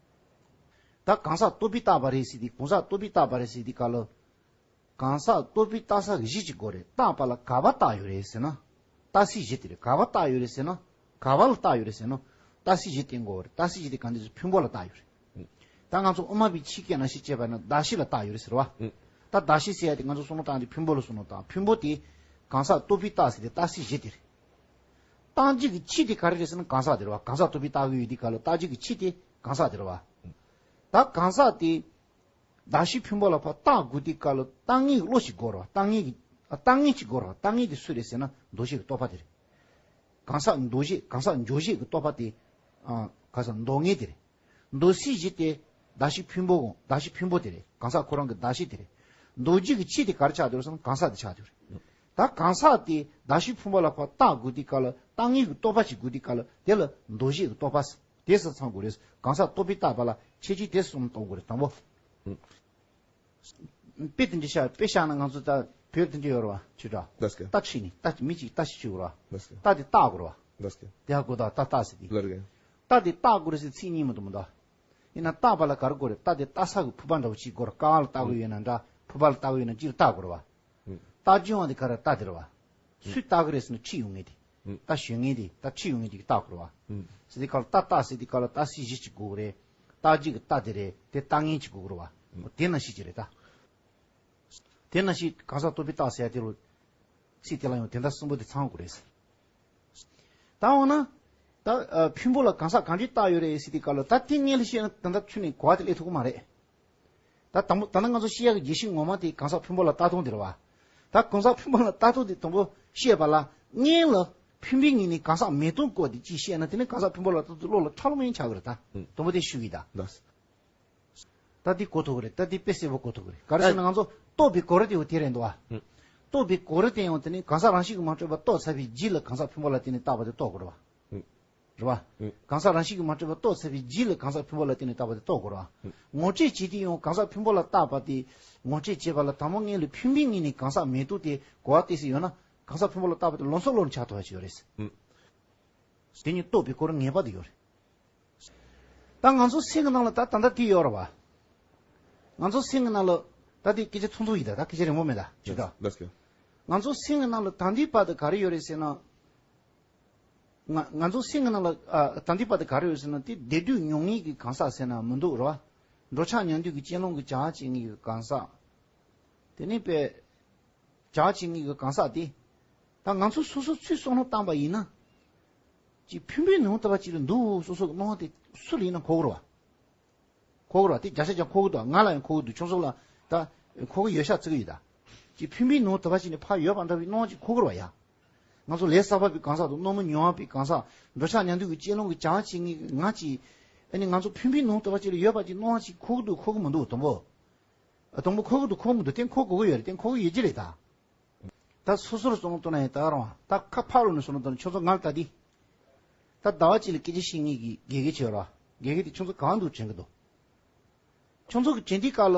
ད་གང་ཟག་རྟོག་པས་བཏགས་པ་རེད་ཟེར་ཏེ། གང་ཟག་རྟོག་པས་བཏགས་པ་རེད་ཟེར་ཏེ་སྐབས་ལ། གང་ཟག་རྟོག་པས་བཏགས་ས་གི་གཞི་ཅིག་དགོས་རེད། བཏགས་པ་ལ་ག་པར་བཏགས་ཡོད་རེད་ཟེར་ན། བཏགས་སའི་གཞི་དེ་རེད། ག་པར་བཏགས་ཡོད་རེད་ཟེར་ན། ག་པ་ལ་བཏགས་ཡོད་རེད་ཟེར་ན། བཏགས་སའི་གཞི་དེ་དགོས་རེད། བཏགས་སའི་གཞི་དེ་གང་དེ་ཕུང་པོ་ལ་བཏགས་ཡོད་རེད། ད་ང་ཚོ་དབུ་མ་པའི་ཆོས་སྐད་ནང་བཞིན་བྱས་པ་ན་གདགས་གཞི་ལ་བཏགས་ཡོད་རེད་ཟེར་བ། ད་གདགས་གཞི་ཟེར་ཡ་དེ་ང་ཚོ་བསམ་བློ་བཏང་དུས་ཕུང་པོ་ལ་བསམ་བློ་བཏང་། ཕུང་པོ་དེ་གང་ཟག་རྟོག་པས་བཏགས་ཟེར་དེ་བཏགས་སའི་གཞི་དེ་རེད། བཏགས་རྒྱུ་གི་ཆོས་དེ་ག་རེ་རེད་ཟེར་ན་གང་ཟག་དེ་རེད་བ། གང་ཟག་རྟོག་པས་བཏགས་ཀྱི་ཡོད་དུས་སྐབས་ལ་བཏགས་རྒྱུ་གི་ཆོས་དེ་གང་ཟག་དེ་རེད་བ། ད་གང་ཟག་དེ་གདགས་གཞི་ཕུང་པོ་ལ་ཕར་བཏགས་དགོས་དུས་སྐབས་ལ་བཏགས་ངེས་ཀྱི་བློ་ཞིག་དགོས་རེད་བ། བཏགས་ངེས་ཀྱི། ཨ། བཏགས་ངེས་ཅིག་དགོས་རེད་བ། བཏགས་ངེས་དེ་སུ་རེད་ཟེར་ན་འདུ་ཤེས་ཀྱི་རྟོག་པ་དེ་རེད། གང་ཟག་འདུ་ཤེས། གང་ཟག་འཇོག་བྱེད་ཀྱི་རྟོག་པ་དེ། ཨ། གང་ཟག་འདུ་ངེས་དེ་རེད། འདུ་སའི་གཞི་དེ་གདགས་གཞི་ཕུང་པོ་གོ། གདགས་གཞི་ཕུང་པོ་དེ་རེད། གང་ཟག་ཁོ་རང་གི་གདགས་གཞི་དེ་རེད། འདུ་རྒྱུ་གི་ཆོས་དེ་ག་རེ་ཆགས་བསྡད་རེད་ཟེར་ན་གང་ཟག་དེ་ཆགས་བསྡད་རེད། ད་གང་ཟག་དེ་གདགས་གཞི་ཕུང་པོ་ལ་ཕར་བཏགས་དགོས་དུས་སྐབས་ལ། བཏགས་ངེས་ཀྱི་རྟོག་པ་ཞིག་དགོས་དུས་སྐབས་ལ་དེ་ལ་འདུ་བྱེད་ཀྱི་རྟོག་པ་དེ་སུ་ཚང་དགོས་རེད། གང་ཟག་རྟོག་པས་བཏགས་པ་ལ་ཁྱད་ཆོས་དེ་གསུམ་གཏོང་དགོས་རེད། དང་པོ། དཔེ་དེ་འདྲ་བཞག་དཔེ་བཞག་ན་ང་ཚོ་ད་བོད་དེ་འདྲ་ཡོད་རེད་བ། ཆོས་གྲགས། ལགས་སོ། རྟ་ཁྲིད་ནས་རྟ། མི་གཅིག་རྟ་ཞིག་ཁྲིད་དགོས་རེད་བ། ལགས་སོ། རྟ་དེ་བཏགས་དགོས་རེད་བ། ལགས་སོ། དེ་ཧ་གོ། ད་རྟ་བཏགས་ཟེར་དེ། ལགས་རེད། རྟ་དེ་བཏགས་དགོས་རེད་ཟེར་ཚིག་གཉིས་མ་གཏོགས་མི་འདུག་ཡིན་ན་བཏགས་པ་ལ་ག་རེ་དགོས་རེད། རྟ་དེ་བཏགས་ས་གི་ཕུད་པ་འདྲ་བོ་ཅིག་དགོས་རེད། ཀ་བ་ལ་བཏགས་ཀྱི་ཡོད་ན་འདྲ། ཕུད་པ་ལ་བཏགས་ཀྱི་ཡོད་ན་ཅིག་ལ་བཏགས་དགོས་རེད་བ། ཨུ། བཏགས་རྒྱུ་ཡང་དེ་ག་རེ། རྟ་དེ་རེད་བ། ཨུ། སུས་བཏགས་ཀྱི་རེད་ཟེར་ན་ཁྲིད་ཡོང་མཁན་དེ། ཨུ། རྟ་ཞོན་མཁན་དེ། རྟ་ཁྲིད་ཡོང་མཁན་དེ་གིས་བཏགས་དགོས་རེད་བ། ཨུ། ཟེར་དེ་ག་ལ་རྟ་བཏགས་ཟེར་དེ་ག་ལ་བཏགས་སའི་གཞི་ཅིག་དགོས་ཀྱི་རེད། བཏགས་རྒྱུ་གི་རྟ་དེ་རེད། དེ་བཏགས་ངེས་ཅིག་དགོས་ཀྱི་རེད་བ། ཨུ། དེ་ནང་བཞིན་གང་ཟག་རྟོག་པས་བཏགས་ཟེར་ཡ་དེ་ལ། ཚིག་དེ་ལ་ཡང་དེ་འདྲ་གསུམ་པོ་དེ་ཚང་དགོས་རེད། ད་འོ་ན། ད། ཨ། ཕུང་པོ་ལ་གང་ཟག་གང་འདྲས་བཏགས་ཡོད་རེད་ཟེར་དུས་སྐབས་ལ། ད་དེ་སྔོན་ལ་བཤད་ན་ད་ལྟ་ཁྱོན་ནས་གོ་བ་དེ་སླེབས་ཐུབ་ཀྱི་མ་རེད། ད་དང་པོ་ད་ལྟ་ང་ཚོ་བཤད་ཡག་གི་རྒྱས་བཤད་ངོ་མ་དེ་གང་ཟག་ཕུང་པོ་ལ་བཏགས་སྟངས་དེ་རེད་བ། ད་གང་ཟག་ཕུང་པོ་ལ་བཏགས་སྟངས་དེ་དང་པོ་བཤད་པ་ལ། སྔོན་ལ་ཕུང་པོའི་ངོས་ནས་གང་ཟག་མེད་སྟངས་སྐོར་དེ་ཅིག་བཤད་ན། དེ་ནི་གང་ཟག་ཕུང་པོ་ལ་བཏགས་སྟངས་བློ་ལ་ཁྲ་ལམ་ཡང་ཆགས་ཀྱི་རེད། ད། ཨུ། དང་པོ་དེ་ཞུ་གི་ཡིན་ད། ལགས། ད་འདི་གོ་ཐུབ་ཀྱི་རེད། ད་འདི་དཔེ་གསལ་པོ་གོ་ཐུབ་ཀྱི་རེད། ག་རེ་ཟེར་ན། ཨ། ང་ཚོ་རྟོག་པའི་གོ་རིམ་དེ་འོ་དེ་རེད་འདུག་བ། ཨུ། རྟོག་པའི་གོ་རིམ་དེ་ཡང་དེ་ནི་གང་ཟག་རང་བཞིན་གྱིས་མ་གྲུབ་པ་རྟོགས་ཚར་བའི་རྗེས་ལ་གང་ཟག་ཕུང་པོ་ལ་བརྟེན་ནས་བཏགས་པ་དེ་རྟོགས་དགོས་རེད་བ། ཨུ། རེད་བ། ཨུ། གང་ཟག་རང་བཞིན་གྱིས་མ་གྲུབ་པ་རྟོགས་ཚར་བའི་རྗེས་ལ་གང་ཟག་ཕུང་པོ་ལ་བརྟེན་ནས་བཏགས་པ་དེ་རྟོགས་དགོས་རེད་བ། ཨུ། ངོ་སྤྲོད་བྱེད་དུས་ཡང་གང་ཟག་ཕུང་པོ་ལ་བཏགས་པ་དེ་ངོ་སྤྲོད་བྱེད་པ་ལ། དང་པོ་སྔོན་ལ་ཕུང་པོའི་ངོས་ནས་གང་ཟག་མེད་སྟངས་དེ་གོ་བ་གཏད་ས་ཡོད་ན། གང་ཟག་ཕུང་པོ་ལ་བཏགས་པ་དེ་ལམ་སང་བློ་ལ་འཆར་ཐུབ་པ་ཞིག་ཡོད་རེད། ཨུ། དེ་ཉིད་རྟོག་པའི་གོ་རིམ་ངེས་པར་དུ་ཡོད་རེད། ད་ང་ཚོ་སེམས་ཀྱི་ནང་ལ་ད་ད་ལྟ་དེ་ཡོད་རེད་བ། ང་ཚོ་སེམས་ཀྱི་ནང་ལ་ད་དེ་སྐད་ཆ་ཚོགས་འདུ་ཡིན་ད། ད་སྐད་ཆ་རིང་པོ་མེད་ད། ཅི་ད། ལགས་སོ། ང་ཚོ་སེམས་ཀྱི་ནང་ལ་ད་ལྟའི་བར་དུ་ག་རེ་ཡོད་རེད་ཟེར་ན། ང་ང་ཚོ་སེམས་ཀྱི་ནང་ལ། ཨ། ད་ལྟའི་བར་དུ་ག་རེ་ཡོད་ཟེར་ན། དེ་བདེ་སྡུག་མྱོང་མཁན་གྱི་གང་ཟག་ཟེར་ན་མི་འདུག་རེད་བ། འགྲོ་འཆག་མྱང་འདས་ཀྱི་རྐྱེན་ལམ་གྱི་བྱ་བྱེད་མཁན་གྱི་གང་ཟག་དེ་ནི་པས། བྱ་བྱེད་མཁན་གྱི་གང་ཟག་དེ། ད་ང་ཚོ་སོ་སོ་ཚུར་བསམ་བློ་བཏང་པ་ཡིན་ན། ཅིག་ཕུང་པོའི་ནང་དུ་བ་ཅིག་ལ་འདུག་སོ་སོ་གི་སྣང་བ་དེ་སུ་ལ་ཡིན་ན་འཁོར་གི་རེད་བ། འཁོར་གི་རེད་བ། དེ་བརྒྱ་ཆ་བརྒྱ་འཁོར་གི་འདུག་ང་ལ་ཡང་འཁོར་གི་འདུག་ཁྱོད་ཚོ་ལ་ད་འཁོར་གི་ཡོད་ཤག་བརྩི་གི་ཡོད་ད། ཅིག་ཕུང་པོའི་ནང་དུ་བ་ཅིག་ནས་ཕར་ཡོད་པ་འདྲ་བའི་སྣང་བ་ཅིག་འཁོར་གི་རེད་བ་ཡ། ང་ཚོ་ལས་བསགས་པ་པའི་གང་ཟག་དང་རྣམ་སྨིན་མྱོང་བ་པའི་གང་ཟག་འགྲོ་འཆག་མྱང་འདས་ཀྱི་རྐྱེན་ལམ་གྱི་བྱ་བ་བྱེད་མཁན་གྱི་ང་ཅིག་ཨ་ནི་ང་ཚོ་ཕུང་པོའི་ནང་དུ་བ་ཅིག་ལ་ཡོད་པ་ཅིག་སྣང་བ་ཅིག་འཁོར་གི་འདུག་འཁོར་གི་མི་འདུག་དང་པོ། དང་པོ་འཁོར་གི་འདུག་འཁོར་གི་མི་འདུག་དེ་འཁོར་དགོས་ཀྱི་ཡོད་རེད། དེ་འཁོར་གི་ཡོད་ཀྱི་རེད་ད། ད་སོ་སོར་བསམ་བློ་གཏོང་ན་ཡང་ད་རུང་ད་ཁ་ཕར་ལོག་ནས་བསམ་བློ་གཏོང་ན། ཁྱོད་ཚོ་ང་ལ་ད་འདི། ད་ཟླ་བ་གཅིག་ལ་སྐད་ཆ་བཤད་མཁན་གྱི་དགེ་རྒན་ཅིག་ཡོད་རེད་བ། དགེ་རྒན་དེ་ཁྱོད་ཚོ་གང་འདུག་དྲན་གྱི་འདུག་ཁྱོད་ཚོ་གི་དྲན་དུས་སྐབས་ལ།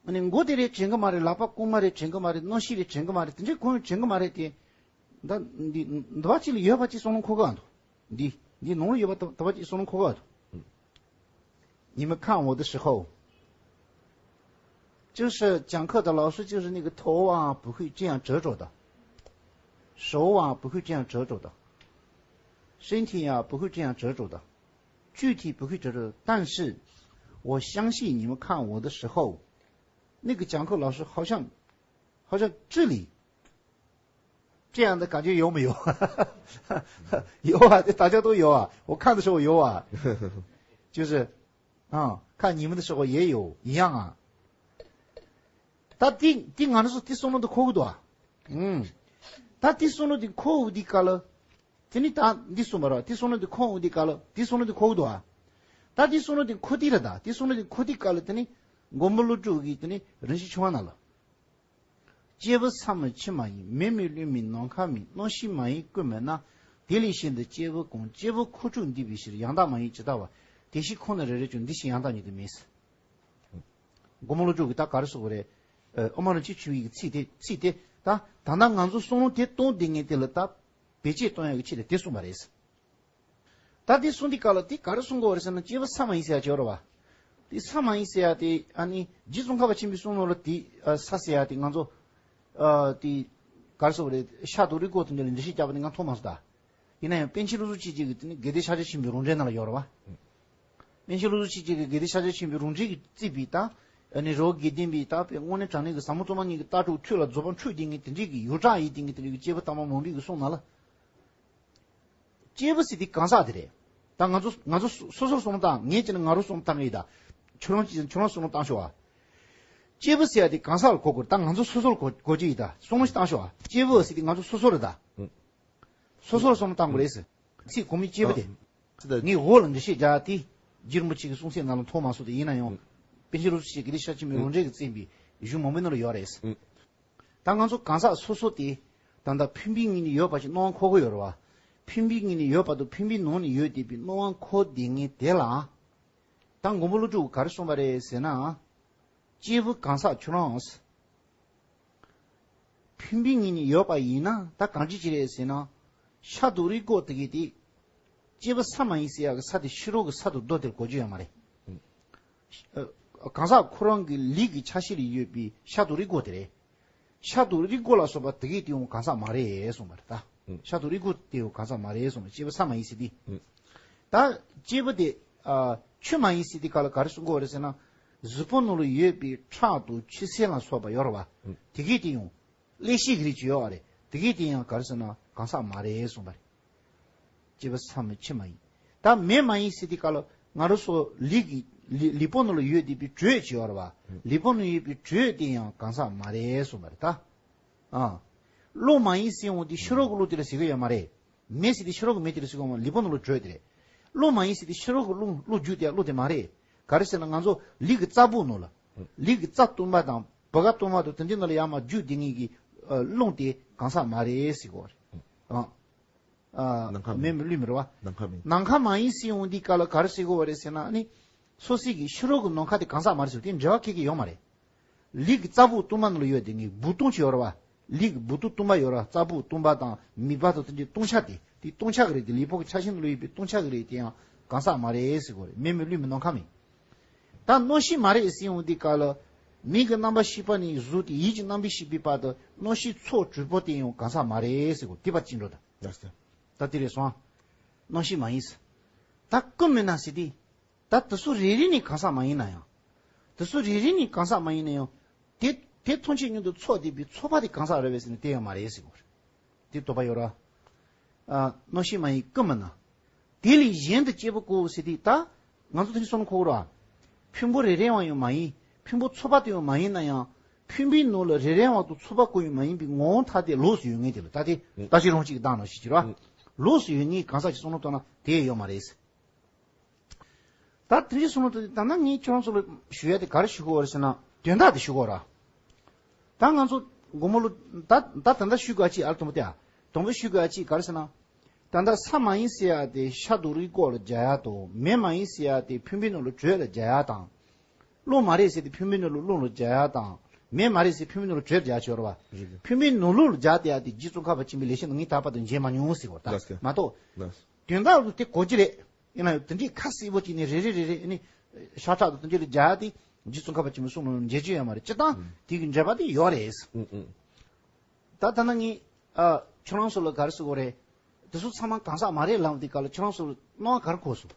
ཨ་ནི་མགོ་དེ་རེད་དྲན་གྱི་མ་རེད། ལག་པ་རྐུན་མ་རེད་དྲན་གྱི་མ་རེད། རྣམ་ཤེས་རེད་དྲན་གྱི་མ་རེད། དེ་འདྲའི་གང་ཡང་དྲན་གྱི་མ་རེད་དེ། ད་འདི་འདི་བ་གཅིག་ལ་ཡོད་པ་གཅིག་བསམ་བློ་འཁོར་གི་འདུག་འདི་འདི་ནང་ལ་ཡོད་པ་ད་བ་གཅིག་བསམ་བློ་འཁོར་གི་འདུག 你们看我的时候，就是讲课的老师，就是那个头啊，不会这样皱皱的，手啊，不会这样皱皱的，身体啊，不会这样皱皱的，具体不会皱皱的。但是我相信你们看我的时候，那个讲课老师好像好像这里这样的感觉有没有？有啊，大家都有啊，我看的时候有啊，就是啊，看你们的时候也有一样啊。ད་དེ་དེ་ང་རང་ཚོ་དེ་བསམ་བློ་འདི་འཁོར་གི་འདུག་ཨ། ཨུམ། ད་དེ་བསམ་བློ་འདི་འཁོར་འདི་ག་ལ། དེ་ནི་ད་འདི་གསུངས་པ་ར། དེ་བསམ་བློ་འདི་འཁོར་འདི་ག་ལ། དེ་བསམ་བློ་འདི་འཁོར་གི་འདུག་ཨ། ད་དེ་བསམ་བློ་འདི་འཁོར་དེ་ར། ད་དེ་བསམ་བློ་འདི་འཁོར་དེ་ག་ལ། དེ་ནི་མགོན་པོ་ཀླུ་སྒྲུབ་ཀྱི་དེ་ནི་རིན་ཆེན་ཕྱོགས་སྔ་ན་ལ། སྐྱེས་བུ་ས་མིན་ཆུ་མ་ཡིན། མེ་མིན་རླུང་མིན་ནམ་མཁའ་མིན། རྣམ་ཤེས་མ་ཡིན་ཀུན་མིན་ན། དེ་ལས་གཞན་དུ་སྐྱེས་བུ་གང་། སྐྱེས་བུ་ཁོ་ཆོས་འདུལ་བའི་ཕྱིར། ཡང་དག་མ་ཡིན་ཇི་ལྟ་བར། དེ་ཕྱིར་ཁོང་ནི་རེ་རེ་བྱོན། འདི་ཕྱིར་ཡང་དག་ཉིད་དུ་མེད། མགོན་པོ་ཀླུ་སྒྲུབ་ཀྱིས་ད་ག་རེ་གསུངས་པ་རེད། ཨ། དབུ་མ་རིན་ཆེན་ཆོས་དབྱིངས་ཀྱི་ཚིག་དེ་ཚིག་དེ་ད་ད་ལྟ་ང་ཚོ་བསམ་བློ་དེ་གཏོང་བསྡད་མཁན་དེ་ལ་ད་བེད་སྤྱད་གཏོང་ཡག་གི་ཆེད་དུ་དེ་གསུངས་པ་རེད། ད་དེ་གསུངས་དུས་སྐབས་ལ་དེ་ག་རེ་གསུང་གི་ཡོད་རེད་ཟེར་ན། སྐྱེས་བུ་ས་མ་ཡིན་ཟེར་ཡག་ཅིག་ཡོད་རེད་བ། དེ་ས་མ་ཡིན་ཟེར་ཡག་དེ་ཨ་ནི་རྗེ་ཙོང་ཁ་པ་ཆེན་པོའི་གསུང་ནང་ལ་དེ་ཨ་ས་ཟེར་ཡག་དེ་ང་ཚོ་ཨ་དེ་ག་རེ་ཟེར་དགོས་རེད། ཤར་དུ་རི་སྐོར་དེ་འདྲ་ལ་འགྲེལ་བཤད་རྒྱག་པ་དེ་ང་མཐོང་མ་སོང་ད། ཡིན་ན་ཡང་པཎ་ཆེན་བློ་གྲོས་ཆོས་རྗེ་གིས་དེ་ནི་དགེ་ལྡན་ཤཱཀྱ་ཆེན་པོའི་རང་འགྲེལ་ནང་ལ་ཡོད་རེད་བ། པཎ་ཆེན་བློ་གྲོས་ཆོས་རྗེ་གིས་དགེ་ལྡན་ཤཱཀྱ་ཆེན་པོའི་རང་འགྲེལ་གྱིས་བརྩིས་པའི་ད་ཨ་ནི་རི་བོ་དགེ་ལྡན་པའི་ད་དཔེ་དངོས་གནས་དྲང་གནས་ཀྱི་ཟབ་མོ་གཙང་མ་གཉིས་ཀྱི་ལྟ་གྲུབ་ཐོག་ལ་རྫོགས་པ་འཕྲོད་བསྡད་མཁན་དེ་འདྲའི་གི་ཡོངས་གྲགས་ཡིན་བསྡད་མཁན་དེ་འདྲའི་གི་སྐྱེས་བུ་དམ་པ་མང་པོའི་གི་གསུང་ནང་ལ། སྐྱེས་བུ་ཟེར་དེ་གང་ཟག་དེ་རེད། ད་ང་ཚོ་ང་ཚོ་སོ་སོར་བསམ་བློ་བཏང་། ངས་བྱས་ན་ང་རང་བསམ་བློ་བཏང་གི་ཡིན་ད། ཁྱོད་རང་ཁྱོད་རང་བསམ་བློ་བཏང་ཤོག་ཨ། སྐྱེས་བུ་ཟེར་ཡག་དེ་གང་ཟག་ལ་གོ་དགོས་རེད། ད་ང་ཚོ་སོ་སོར་གོ་གོ་རྒྱུ་ཡིན་ད། བསམ་བློ་ཞིག་བཏང་ཤོག་ཨ། སྐྱེས་བུ་ཟེར་དེ་ང་ཚོ་སོ་སོ་རེད་ད། སོ་སོར་བསམ་བློ་བཏང་དགོས་རེད་ཟེར། ཚིག་གོ་མི་སྐྱེས་བུ་དེ། ཨ། ངས་འོག་ལ་འགྲེལ་བཤད་རྒྱག་དེ། རྗེ་རིན་པོ་ཆེ་གི་གསུང་ཚད་ནང་ལ་མཐོང་མ་སོང་དེ། ཡིན་ན་ཡང་། ཨུ། པཎ་ཆེན་བློ་གྲོས་ཆོས་རྗེ་དགེ་ལྡན་ཤཱཀྱ་ཆེན་པོའི་རང་འགྲེལ་གྱིས་བརྩིས་པའི་གཞུང་མང་པོའི་ནང་ལ་ཡོད་རེད། ཨུ། ད་ང་ཚོ་གང་ཟག་སོ་སོ་དེ་ད་ལྟ་ཕན་པའི་ངོས་ནས་ཡོད་པ་ཞིག་སྣང་བ་འཁོར་གྱི་ཡོད་རེད་བ། ཕན་པའི་ངོས་ནས་ཡོད་པ་དང་ཕན་པའི་ནང་ནས་ཡོད་བསྡད་པའི་སྣང་བ་འཁོར་བསྡད་མཁན་དེ་ལ། ད་མགོན་པོ་ཀླུ་སྒྲུབ་ག་རེ་གསུངས་པ་རེད་ཟེར་ན། སྐྱེས་བུ་གང་ཟག་ཁྱོད་རང་ཕན་པའི་ངོས་ནས་ཡོད་པ་ཡིན་ན་ད་གང་ཅི་ཅི་རེད་ཟེར་ན། ཤར་དུ་རི་སྐོར་དེ་གའི་དེ། སྐྱེས་བུ་ས་མ་ཡིན་ཟེར་ཡག་གི་ས་དེ་ཕྱི་རོལ་གྱི་ས་དང་རྡོ་དེར་གོ་རྒྱུ་ཡོད་མ་རེད། ཨ། གང་ཟག་ཁོ་རང་གི་ལུས་ཀྱི་ཆ་ཤས་ལ་ཡོད་པའི་ཤར་དུ་རི་སྐོར་དེ་རེད། ཤར་དུ་རི་སྐོར་ལ་སོགས་པ་དེ་གའི་དེ་ཡང་གང་ཟག་མ་རེད་གསུངས་པ་རེད་ད། ཨུ། ཤར་དུ་རི་སྐོར་དེ་ཡང་གང་ཟག་མ་རེད་གསུངས་པ། སྐྱེས་བུ་ས་མ་ཡིན་ཟེར་དེ། ཨུ། ད་སྐྱེས་བུ་དེ་ཨ་ཆུ་མ་ཡིན་ཟེར་དེ་ག་ལ་ག་རེ་གསུང་གི་ཡོད་རེད་ཟེར་ན། གཟུགས་པོ་ནང་ལ་ཡོད་པའི་ཁྲག་དང་ཆུ་སེར་ལ་སོགས་པ་ཡོད་རེད་བ། ཨུ། དེ་གའི་དེ་ཡང་ཀླད་ཤེས་ཀྱི་རིགས་ཅིག་ཡོད་རེད། དེ་གའི་དེ་ཡང་ག་རེ་ཟེར་ན་གང་ཟག་མ་རེད་གསུངས་པ་རེད། སྐྱེས་བུ་ས་མིན་ཆུ་མ་ཡིན། ད་མེ་མ་ཡིན་ཟེར་དུས་སྐབས་ལ་ང་རང་ཚོ་ལུས་ཀྱི་ལུས་ལུས་པོ་ནང་ལ་ཡོད་བསྡད་པའི་དྲོད་ཅིག་ཡོད་རེད་བ། ལུས་པོ་ནང་ཡོད་པའི་དྲོད་དེ་ཡང་གང་ཟག་མ་རེད་གསུངས་པ་རེད་ད། ཨ། རླུང་མ་ཡིན་ཟེར་ཡོང་དུས་ཕྱི་རོལ་གྱི་རླུང་དེ་ལ་ཟེར་གྱི་ཡོད་མ་རེད། མེ་ཟེར་དུས་ཕྱི་རོལ་གྱི་མེ་དེ་ལ་ཟེར་གྱི་ཡོད་མ་རེད། ལུས་པོ་ནང་ལ་དྲོད་དེ་རེད། རླུང་མ་ཡིན་ཟེར་དུས་ཕྱི་རོལ་གྱི་རླུང་རླུང་རྒྱུ་དེ་རླུང་དེ་མ་རེད། ག་རེ་ཟེར་ན་ང་ཚོ་ལུས་ཀྱི་རྩ་བུ་ནང་ལ། ལུས་ཀྱི་རྩ་གཏུམ་པ་དང་བུ་ག་གཏུམ་པ་དང་དེ་འདྲའི་ནང་ལ་ཡར་མར་རྒྱུ་དེ་ངེས་ཀྱི་རླུང་དེ་གང་ཟག་མ་རེད་ཟེར་གྱི་ཡོད་རེད། ཨ། ཨ། ནམ་མཁའ་མེ་མིན་རླུང་མིན་རེད་བ། ནམ་མཁའ་མིན། ནམ་མཁའ་མ་ཡིན་ཟེར་ཡོང་དུས་སྐབས་ལ་ག་རེ་ཟེར་གྱི་ཡོད་རེད་ཟེར་ན། ཨ་ནི་སོ་སོའི་གི་ཕྱི་རོལ་གྱི་ནམ་མཁའ་དེ་གང་ཟག་མ་རེད་ཟེར་དེ་འབྲེལ་བ་ཁེལ་གྱི་ཡོད་མ་རེད། ལུས་ཀྱི་རྩ་བུ་གཏུམ་པ་ནང་ལ་ཡོད་དེ་ངེས་སྦུག་སྟོང་ཅིག་ཡོད་རེད་བ། ལུས་ཀྱི་སྦུག་ཏུ་གཏུམ་པ་ཡོད་རེད། རྩ་བུ་གཏུམ་པ་དང་མིད་པ་དང་དེ་འདྲའི་གཏུམ་ཆ་དེ་དེ་གཏུམ་ཆ་གི་རིགས་དེ། ལུས་པོ་གི་ཆ་ཤས་ནང་ལ་ཡོད་པའི་གཏུམ་ཆ་གི་རིགས་དེ་ཡང་གང་ཟག་མ་རེད་ཟེར་གྱི་ཡོད་རེད། མེ་མིན་རླུང་མིན་ནམ་མཁའ་མིན། ད་རྣམ་ཤེས་མ་རེད་ཟེར་ཡོང་དུས་སྐབས་ལ། མིག་གི་རྣམ་པར་ཤེས་པ་ནས་གཟུགས་དེ་ཡིད་ཀྱི་རྣམ་པར་ཤེས་པའི་བར་དུ་རྣམ་ཤེས་ཚོགས་དྲུག་པོ་དེ་ཡང་གང་ཟག་མ་རེད་ཟེར་གྱི་ཡོད་རེད། དེ་བར་ཅི་འགྲོ་ད། ལགས་སོ། ད་དེ་རེད་སོང་། རྣམ་ཤེས་མ་ཡིན་ཟེར། ད་ཀུན་མིན་ན་ཟེར་དུས། ད་དེ་ཚོ་རེ་རེ་ནས་གང་ཟག་མ་ཡིན་ན་ཡང་། དེ་ཚོ་རེ་རེ་ནས་གང་ཟག་མ་ཡིན་ན་ཡང་། དེ་དེ་ཐམས་ཅད་མཉམ་དུ་ཚོགས་བསྡད་པའི་ཚོགས་པ་དེ་གང་ཟག་རེད་པས་ཟེར་ན་དེ་ཡང་མ་རེད་ཟེར་གྱི་ཡོད་རེད། དེ་དོགས་པ་ཡོད་རེད། ཨ། རྣམ་ཤེས་མ་ཡིན་ཀུན་མིན་ན། དེ་ལས་གཞན་དུ་སྐྱེས་བུ་གང་ཟེར་དུས་ད། ང་ཚོ་དེ་ནི་སོང་ཁོ་ར། ཕུང་པོ་རེ་རེ་བ་ཡང་མ་ཡིན། ཕུང་པོ་ཚོགས་པ་དེ་ཡང་མ་ཡིན་ན་ཡང་། ཕུང་པོའི་ནང་ལ་རེ་རེ་བ་དང་ཚོགས་པ་ཀུན་ཡང་མ་ཡིན་པའི་ངོ་བོ་ཐ་དད་ལོགས་སུ་ཡོད་ངེས་དེ་ལ། ད་དེ་ད་ཅི་རང་གཅིག་གི་བདག་ནང་བཞིན་གྱི་རེད་བ། ལོགས་སུ་ཡོད་ངེས་གང་ཟག་ཅིག་བསམ་བློ་བཏང་ན་དེ་ཡོད་མ་རེད། ད་དེ་ཅི་བསམ་བློ་བཏང་། ད་ནི་ངས་ཁྱོད་རང་ཚོ་ལ་ཞུ་ཡ་དེ་ག་རེ་ཞུ་དགོས་རེད་ཟེར་ན། དོན་དག་དེ་ཞུ་དགོས་རེད། ད་ང་ཚོ་དགོང་མོ་ལོ། ད་ད་ད་ལྟ་ཞུ་དགོས་ཅིག་ཨ་རེ་དང་པོ་དེ་ཨ། དང་པོ་ཞུ་དགོས་ཅིག་ག་རེ་ཟེར་ན། ད་ལྟ་ས་མ་ཡིན་ཟེར་ཡ་དེ་ཤར་དུ་རི་སྐོར་ལ་སྦྱར་ཡ་དང་། མེ་མ་ཡིན་ཟེར་ཡ་དེ་ཕུང་པོའི་ནང་ལ་དྲོད་ལ་སྦྱར་ཡ་དང་། རླུང་མ་རེད་ཟེར་དེ་ཕུང་པོའི་ནང་ལ་རླུང་ལ་སྦྱར་ཡ་དང་། མེ་མ་རེད་ཟེར་ཕུང་པོའི་ནང་ལ་དྲོད་སྦྱར་ཆོག་རེད་བ། རེད་རེད། ཕུང་པོའི་ནང་རླུང་ལ་སྦྱར་དེ་ཡ་དེ་རྗེ་ཙོང་ཁ་པ་ཆེན་པོའི་ལེགས་བཤད་ནང་ངས་ད་བར་དུ་མཇལ་མ་མྱོང་ཟེར་བ་ད། ལགས་སོ། མ་གཏོགས། ལགས་སོ། དོན་དག་ལ་དེ་གོ་གི་རེད། ཡིན་ན་ཡང་དེ་འདྲའི་ཁ་གསལ་པོ་ཅིག་ནས་རེ་རེ་རེ་རེ་ནི་ཤ་ཁྲག་དང་དེ་འདྲའི་ལ་སྦྱར་དེ་རྗེ་ཙོང་ཁ་པ་ཆེན་པོའི་གསུང་ལ་མཇལ་རྒྱུ་ཡོད་མ་རེད། སྤྱིར་བཏང་ཨུ། དེ་གི་འགྲེལ་པ་དེ་ཡོད་རེད། ཨུ་ཨུ། ད་ད་ནི་ངས་ཨ་ཁྱོད་རང་ཚོ་ལ་ག་རེ་ཟེར་དགོས་རེད། དེ་ཚོ་ཚང་མ་གང་ཟག་མ་རེད་ལབ་དེ་ག་ལ་ཁྱོད་རང་ཚོ་ལ་སྣང་བ་ག་རེ་འཁོར་སོང་།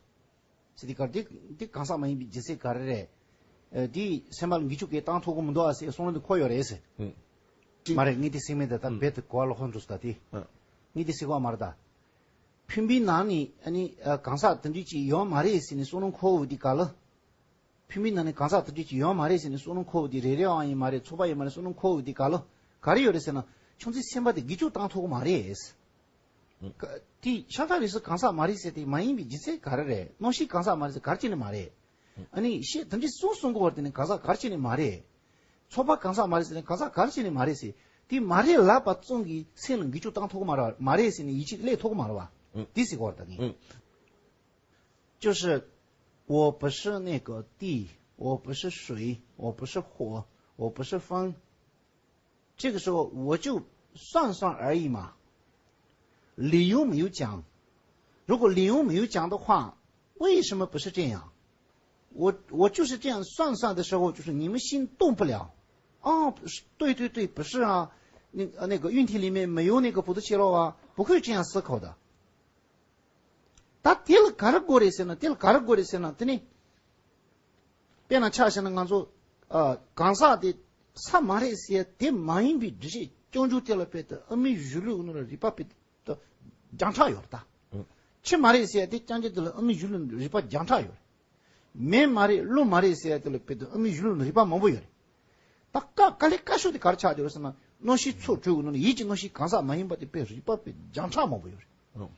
ཟེར་དེ་ག་རེ་དེ་དེ་གང་ཟག་མ་ཡིན་པའི་རྒྱུ་མཚན་ག་རེ་རེད། ཨ་དེ་སེམས་པ་ལ་འགུལ་སྐྱོད་གང་ཡང་བཏང་ཐུབ་ཀྱི་མི་འདུག་ཨ་ཟེར་བསམ་བློ་འདི་འཁོར་ཡོད་རེད་ཟེར། ཨུ། མ་རེད། ངས་དེ་ཟེར་མེད་ད། ད་རྦད་དེ་གོ་བ་ལོག་ཧོན་འགྲོ་སོང་ད་དེ། ངས་དེ་ཟེར་གོ་བ་མ་རེད་ད། ཕུང་པོའི་ནང་ནས་ཨ་ནི་གང་ཟག་དེ་འདྲ་ཅིག་ཡོད་མ་རེད་ཟེར་ནས་བསམ་བློ་འཁོར་བའི་དུས་སྐབས་ལ། ཕུང་པོའི་ནང་ནས་གང་ཟག་དེ་འདྲ་ཅིག་ཡོད་མ་རེད་ཟེར་ནས་བསམ་བློ་འཁོར་བའི་དུས། རེ་རེ་བའང་ཡིན་མ་རེད། ཚོགས་པ་ཡིན་མ་རེད། བསམ་བློ་འཁོར་བའི་དུས་སྐབས་ལ་ག་རེ་ཡོད་རེད་ཟེར་ན། ཁྱོད་ཚོའི་སེམས་པ་དེ་འགུལ་སྐྱོད་བཏང་ཐུབ་ཀྱི་མ་རེད། ཀ- དེ་ཤ་སྟག་རེད་ཟེར། གང་ཟག་མ་རེད་ཟེར་དེ་མ་ཡིན་པའི་རྒྱུ་མཚན་ག་རེ་རེད། རྣམ་ཤེས་གང་ཟག་མ་རེད་ཟེར་ག་རེ་བྱས་ནས་མ་རེད། ཨ་ནི་ཤེས་དེ་འདྲའི་གསུང་གསུང་གི་བར་དེ་ནས་གང་ཟག་ག་རེ་བྱས་ནས་མ་རེད། ཚོགས་པ་གང་ཟག་མ་རེད་ཟེར་ནས་གང་ཟག་ག་རེ་བྱས་ནས་མ་རེད་ཟེར། དེ་མ་རེད་ལབ་པ་ཙམ་གྱིས་སེམས་ལ་འགུལ་སྐྱོད་བཏང་ཐུབ་ཀྱི་མ་རེད། མ་རེད་ཟེར་ནས་ཡིད་ཆེས་སླེབས་ཐུབ་ཀྱི་མ་རེད་པ། ཨང་། དེ་ཟེར་གི་བར་ད་ངས། ཨང་། 就是我不是那个地，我不是水，我不是火，我不是风。这个时候我就算算而已嘛，理由没有讲。如果理由没有讲的话，为什么不是这样？我我就是这样算算的时候，就是你们心动不了。哦，不是，对对对，不是啊，那呃那个运体里面没有那个普陀伽罗啊，不会这样思考的。 ད་དེ་ལ་ག་རེ་དགོས་རེད་ཟེར་ན། དེ་ལ་ག་རེ་དགོས་རེད་ཟེར་ན། དེ་ནི་དཔེར་ན་ཆ་བཞག་ན་ང་ཚོ་ཨ་གང་ཟག་དེ་ས་མ་རེད་ཟེར་དེ་མ་ཡིན་པའི་འགྲེལ་བཤད་རྐྱང་རྐྱང་དེ་ལ་དཔེ་དེ་ཨ་མའི་གཞུང་ལུགས་ནང་ལ་རིགས་པ་དཔེ་དེ་རྒྱང་གྲགས་ཡོད་རེད་ད། ཨང་། ཆུ་མ་རེད་ཟེར་དེ་རྐྱང་རྐྱང་དེ་ལ་ཨ་མའི་གཞུང་ལུགས་ནང་རིགས་པ་རྒྱང་གྲགས་ཡོད་རེད། མེ་མ་རེད་རླུང་མ་རེད་ཟེར་ཡ་དེ་ལ་དཔེ་དེ་ཨ་མའི་གཞུང་ལུགས་ནང་རིགས་པ་མང་པོ་ཡོད་རེད། ད་དཀའ་དཀའ་ལས་དཀའ་ཤོས་དེ་ག་རེ་ཆགས་བསྡད་ཡོད་ཟེར་ན། རྣམ་ཤེས་ཚོགས་དྲུག་གི་ནང་ནས་ཡིད་ཀྱི་རྣམ་ཤེས་གང་ཟག་མ་ཡིན་པ་དེ་དཔེ་རིགས་པ་དཔེ་རྒྱང་གྲགས་མང་པོ་ཡོད་རེད། ཨང་།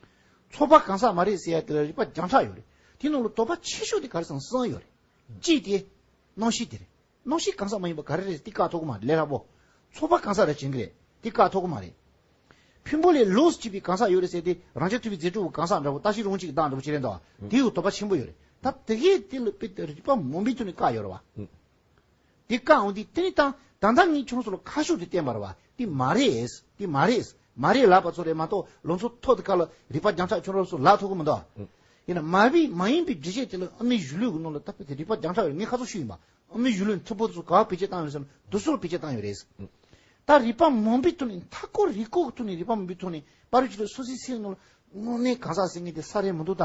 ཚོགས་པ་གང་ཟག་མ་རེད་ཟེར་ཡ་དེ་ལ་རིགས་པ་རྒྱང་གྲགས་ཡོད་རེད། དེ་ནང་ལ་དོགས་པ་ཆེ་ཤོས་དེ་ག་རེ་ཟེར་ན་གསུམ་ཡོད་རེད། གཅིག་དེ་རྣམ་ཤེས་དེ་རེད། རྣམ་ཤེས་གང་ཟག་མ་ཡིན་པ་ག་རེ་རེད། དེ་བཀག་ཐུབ་ཀྱི་མ་རེད། ལས་སླ་པོ། ཚོགས་པ་གང་ཟག་རེད་བྱེད་ཀྱི་རེད། དེ་བཀག་ཐུབ་ཀྱི་མ་རེད། ཕུང་པོ་ལས་ལོགས་སུ་གྱུར་པའི་གང་ཟག་ཡོད་རེད་ཟེར་དེ་རང་རྐྱ་ཐུབ་པའི་རྫས་གྲུབ་པའི་གང་ཟག་འདྲ་པོ། རྟག་གཅིག་རང་གཅིག་གི་བདག་འདྲ་པོ་བྱེད་རན་འདུག་བ། དེ་ཡི་དོགས་པ་ཆེན་པོ་ཡོད་རེད། ད་དེ་གས་དེ་ལ་དཔེ་དེ་རིགས་པ་མང་པོའི་ཐོག་ནས་བཀག་ཡོད་རེད་བ། དེ་བཀག་འོང་དུས་དེ་ནི་ད་ད་ལྟ་ངས་ཁྱོད་ཚོ་ལ་ཁ་ཤོག་དེ་བསྟན་པ་རེད་བ། དེ་མ་རེད། དེ་མ་རེད། མ་རེད་ལབ་པ་ཚོ་རེད་མ་གཏོགས། ལང་ཚོ་ཐོག་དེ་ཁ་ལ་རིགས་པ་རྒྱང་གྲགས་ཁྱོད་རང་ཚོ་ལབ་ཐུབ་ཀྱི་མི་འདུག་བ། ཡིན་ན་མ་བི་མ་ཡིན་པའི་འགྲེལ་བཤད་དེ་ལ་ཨ་མའི་གཞུང་ལུགས་ཀྱི་ནང་ལ་ད་དཔེ་དེ་རིགས་པ་རྒྱང་གྲགས་ཡོད་རེད། ངས་ཁ་ཚོ་ཞུས་ཡིན་པ། ཨ་མའི་གཞུང་ལུགས་མཐུན་པོ་ཚོ་ག་བ་བེད་སྤྱོད་བཏང་ཡོད་རེད་ཟེར་ན། དེ་ཚོ་ལ་བེད་སྤྱོད་བཏང་ཡོད་རེད། ད་རིགས་པ་མང་པོའི་ཐོག་ནས། མཐའ་འཁོར་རིགས་འཁོར་གྱི་ཐོག་ནས། རིགས་པ་མང་པོའི་ཐོག་ནས་ཕ་རོལ་ཕྱིན་ལ་སོ་སོའི་སེམས་ནང་ལ་དངོས་གནས་གང་ཟག་ཟེར་མཁན་དེ་ས་རེད་མི་འདུག་ད།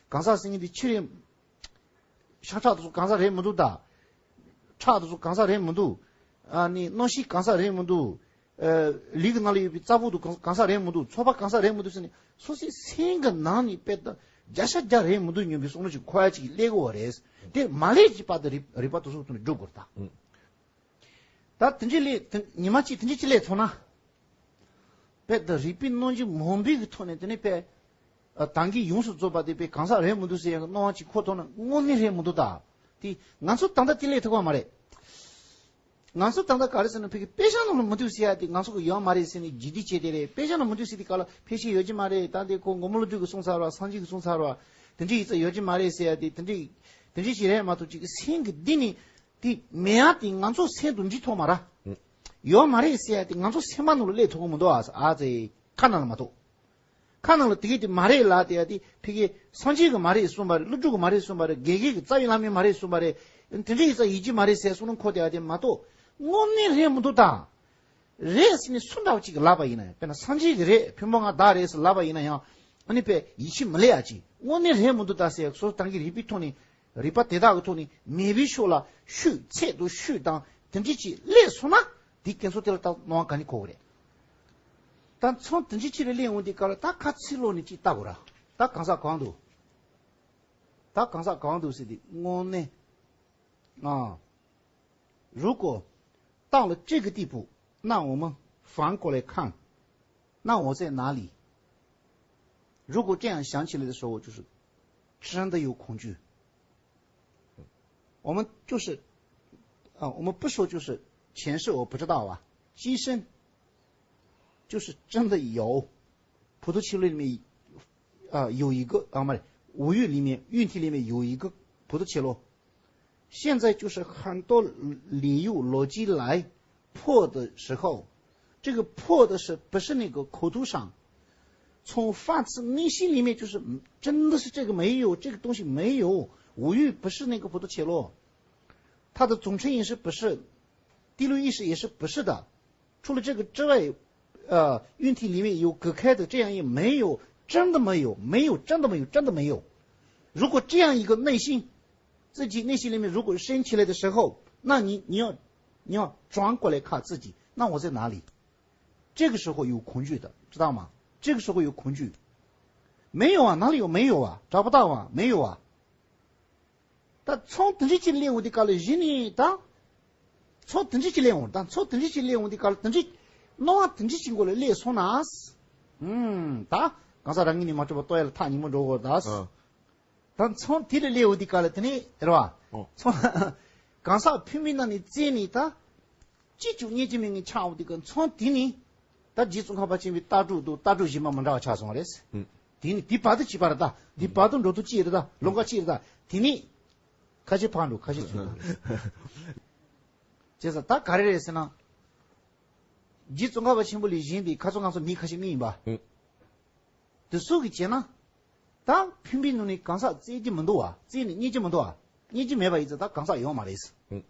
གང་ཟག་ཟེར་མཁན་དེ་ཆུ་རེད། ཤ་ཁྲག་དེ་ཚོ་གང་ཟག་རེད་མི་འདུག་ད། ཁྲག་དེ་ཚོ་གང་ཟག་རེད་མི་འདུག། ཨ་ནི་རྣམ་ཤེས་གང་ཟག་རེད་མི་འདུག། ཨ། ལུས་ཀྱི་ནང་ལ་ཡོད་པའི་རྩ་བོ་དེ་གང་གང་ཟག་རེད་མི་འདུག། ཚོགས་པ་གང་ཟག་རེད་མི་འདུག་ཟེར་ནས། སོ་སོའི་སེམས་ཀྱི་ནང་ནས་དཔེ་ད་བརྒྱ་ཆ་བརྒྱ་རེད་མི་འདུག་སྙམ་པའི་བསམ་བློ་ཞིག་འཁོར་ཡ་ཅིག་སླེབས་ཀྱི་ཡོད་རེད། དེ་མ་སླེབས་ཀྱི་བར་དུ་རིགས་རིགས་པ་དེ་ཚོ་ཐོག་ནས་སྒྲུབ་དགོས་རེད་ད། ད་དེ་འདྲའི་སླེབས། དེ་ཉི་མ་གཅིག་དེ་འདྲའི་གཅིག་སླེབས་ཐུབ་ན། དཔེ་ད་རིགས་པའི་རྣམ་འགྱུར་མང་པོའི་གི་ཐོག་ནས་དེ་ནས་དཔེ། ཨ། ད་གིན་ཡོངས་སུ་རྫོགས་པ་དེ་དཔེ་གང་ཟག་རེད་མི་འདུག་ཟེར་ཡག་གི་སྣང་བ་ཅིག་འཁོར་ཐུབ་ན་དངོས་གནས་རེད་མི་འདུག་ད། དེ་ང་ཚོ་ད་ལྟ་དེ་སླེབས་ཐུབ་པ་མ་རེད། ང་ཚོ་ད་ལྟ་ག་རེ་ཟེར་ན། ཕ་གི་དཔེ་ཆ་ནང་ལ་མི་འདུག་ཟེར་ཡ་དེ་ང་ཚོ་གི་ཡོད་མ་རེད་ཟེར་ནས་རྗེས་འདེད་བྱས་དེ་རེད། དཔེ་ཆ་ནང་མི་འདུག་ཟེར་དེ་ག་ལ་ཕལ་ཆེར་ཡོད་ཀྱི་མ་རེད། ད་འདི་ཁོ་མགོན་པོ་ཀླུ་སྒྲུབ་ཀྱིས་གསུངས་ཚར་བ། སངས་རྒྱས་ཀྱིས་གསུངས་ཚར་བ། དེ་འདྲའི་ཡིག་ཚགས་ཡོད་ཀྱི་མ་རེད་ཟེར་ཡ་དེ། དེ་འདྲའི་དེ་འདྲའི་ཞིག་རེད་མ་གཏོགས། ཅིག་སེམས་ཀྱི་གཏིང་ནས་དེ་མེད་ཡ་དེ་ང་ཚོ་སེམས་དང་འདྲིས་ཐོག་མ་ར། ཡོད་མ་རེད་ཟེར་ཡ་དེ་ང་ཚོ་སེམས་པ་ནང་ལ་སླེབས་ཐུབ་ཀྱི་མི་འདུག་ཨ། ཨ་ཙི། ཁ་ནང་ལ་མ་གཏོགས། ཁ་ནང་ལ་དེ་གས་དེ་མ་རེད་ལབ་བསྡད་ཡ་དེ། ཕ་གི་སངས་རྒྱས་ཀྱིས་མ་རེད་གསུངས་པ་རེད། ཀླུ་སྒྲུབ་ཀྱིས་མ་རེད་གསུངས་པ་རེད། དགེ་རྒན་གྱིས། རྩ་བའི་བླ་མས་མ་རེད་གསུངས་པ་རེད། དེ་འདྲ་ཡིག་ཚགས་ཡོད་ཀྱི་མ་རེད་ཟེར་བསམ་བློ་འཁོར་བསྡད་ཡ་དེ་མ་གཏོགས། དངོས་གནས་རེད་མི་འདུག་ད། རེད་ཟེར་ནས་སུ་འདྲ་བ་ཅིག་གིས་ལབ་པ་ཡིན་ན་ཡང་། དཔེར་ན་སངས་རྒྱས་ཀྱིས་རེད། ཕུང་པོ་ལྔ་བདག་རེད་ཟེར་ལབ་པ་ཡིན་ན་ཡང་། ཨ་ནི་དཔེ་ཡིད་ཆེས་མི་སླེབས་ཡ་ཅིག། དངོས་གནས་རེད་མི་འདུག་ད་ཟེར། སོ་སོ་ད་གིན་རིགས་པའི་ཐོག་ནས། རིགས་པ་དེ་དག་གི་ཐོག་ནས་མེད་པའི་ཕྱོགས་ལ་ཤོད། ཚད་དུ་ཤོད་དང་དེ་འདྲ་ཅིག་སླེབས་སོང་ན། དེ་ཁྱེད་ཚོ་དེ་ལ་ད་སྣང་བ་ག་ནས་འཁོར་གི་རེད། ད་མཚམས་དེ་འདྲ་ཅིག་ལ་སླེབས་འོང་དུས་སྐབས་ལ་ད་ཁ་ཚིག་ལོག་ནས་ཅིག་ལྟ་དགོས་ར། ད་གང་ཟག་གང་འདུག། ད་གང་ཟག་གང་འདུག་ཟེར་དུས་དངོས་གནས། ཨ། 如果到了这个地步，那我们反过来看，那我在哪里？如果这样想起来的时候，就是真的有恐惧。我们就是，啊，我们不说就是前世我不知道啊，今生就是真的有。普陀伽罗里面，啊，有一个，啊，不是，五蕴里面，运体里面有一个普陀伽罗。现在就是很多理由、逻辑来 破的时候，这个破的是不是那个口头上？从发自内心里面就是真的是这个没有，这个东西没有，五欲不是那个普陀伽罗，它的总称也是不是，第六意识也是不是的。除了这个之外，呃，运体里面有隔开的，这样也没有，真的没有，没有，真的没有，真的没有。如果这样一个内心，自己内心里面如果升起来的时候，那你，你要，你要转过来看自己，那我在哪里？这个时候有恐惧的，知道吗？这个时候有恐惧。没有啊，哪里有没有啊？找不到啊，没有啊。 ད་མཚོན་དེ་འདྲ་ཅིག་སླེབས་འོང་དུས་སྐབས་ལ་གཞི་ནས་ད། མཚོན་དེ་འདྲ་ཅིག་སླེབས་འོང་། ད་མཚོན་དེ་འདྲ་ཅིག་སླེབས་འོང་དུས་སྐབས་ལ་དེ་འདྲ། སྣང་བ་དེ་འདྲ་ཅིག་མགོ་ལ་སླེབས་སོང་ན། ཨུམ། ད་གང་ཟག་རང་ངོས་ནས་མ་གྲུབ་པ་རྟོགས་ཡ་ལ་ཐག་ཉེ་མོ་འགྲོ་དགོས་ད། ཨ། ད་མཚོན་དེ་ལ་སླེབས་འོང་དུས་སྐབས་ལ་དེ་ནས་རེད་བ། ཨོ། མཚོན། གང་ཟག་འཕེན་པའི་ནང་ནས་རྩད་ནས་ད། ཅི་བྱུང་སྙིང་རྗེ་མེད་ངེས་ཆགས་འོང་དུས་སྐབས་མཚོན་དེ་ནས། ད་རྗེ་ཙོང་ཁ་པ་ཆེན་པོའི་ལྟ་གྲུབ་དང་ལྟ་གྲུབ་གཞན་པ་མི་འདྲ་བ་ཆགས་སོང་བ་རེད། ཨུ། དེ་ནི་དེ་བར་དུ་གཅིག་པ་རེད་ད། དེ་བར་དུ་འགྲོ་དུས་གཅིག་རེད་ད། ལོ་འགའ་གཅིག་རེད་ད། དེ་ནི་ཁ་ཤས་ཕར་འགྲོ། ཁ་ཤས་ཚུར་འགྲོ། བྱས་ཙང་ད་ག་རེ་རེད་ཟེར་ན། རྗེ་ཙོང་ཁ་པ་ཆེན་པོ་ལས་གཞན་པའི་ཁ་ཚོ་ང་ཚོ་མི་ཁ་ཤས་མི་ཡིན་པ། ཨུ། དེ་སུ་གིས་བྱས་ན། ད་འཕེན་པའི་ནང་ནས་གང་ཟག་རྩད་ཀྱི་མི་འདུག་བ། རྩད་ནས་རྙེད་ཀྱི་མི་འདུག་བ། རྙེད་ཀྱི་མེད་པ་ཡིན་ཙང་ད་གང་ཟག་ཡོད་མ་རེད། ཨུ།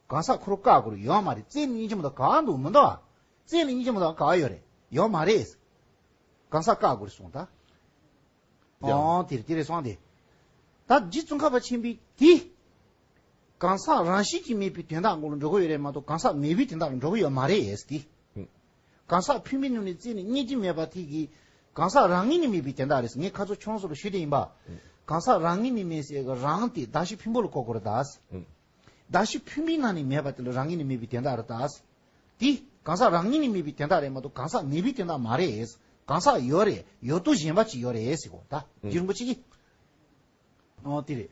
གང་ཟག་ཁོ་རང་བཀག་དགོས་རེད། ཡོད་མ་རེད། རྩད་ནས་རྙེད་ཀྱི་མི་འདུག་ག་འདུག་མི་འདུག་བ། རྩད་ནས་རྙེད་ཀྱི་མི་འདུག་ག་ཡོད་རེད། ཡོད་མ་རེད། གང་ཟག་བཀག་དགོས་རེད་གསུངས་ད། ཡང་། ཨོ་དེ་རེད་དེ་རེད་སོང་དེ། ད་རྗེ་ཙོང་ཁ་པ་ཆེན་པོས་དེ། གང་ཟག་རང་བཞིན་གྱིས་མེད་པའི་དོན་དག་མགོ་ལ་འགྲོ་གི་ཡོད་རེད་མ་གཏོགས་གང་ཟག་མེད་པའི་དོན་དག་ལ་འགྲོ་གི་ཡོད་མ་རེད་ཟེར་ཏེ། ཨུ། གང་ཟག་འཕེན་པའི་ནང་ནས་རྩད་ནས་རྙེད་ཀྱི་མེད་པ་དེ་གིས་གང་ཟག་རང་ངོས་ནས་མེད་པའི་དོན་དག་རེད་ཟེར། ངས་ཁ་ཚོ་ཆུང་སོ་ལ་ཞུས་དེ་ཡིན་པ། ཨུ། གང་ཟག་རང་ངོས་ནས་མེད་ཟེར་གི་རང་དེ་གདགས་གཞི་འཕེན་པོ་ལ་གོ་དགོས་རེད་ད། ཨུ། གདགས་གཞི་འཕེན་པའི་ནང་ནས་མེད་པ་དེ་ལ་རང་ངོས་ནས་མེད་པའི་དོན་དག་རེད་ད། དེ་གང་ཟག་རང་ངོས་ནས་མེད་པའི་དོན་དག་རེད་མ་གཏོགས་གང་ཟག་མེད་པའི་དོན་དག་མ་རེད། གང་ཟག་ཡོད་རེད། ཡོད་དོ་ཞེན་པ་ཅིག་ཡོད་རེད་ཟེར་གོ་ད། ཨུ། རྗེ་རིན་པོ་ཆེ་གིས། ཨོ་དེ་རེད།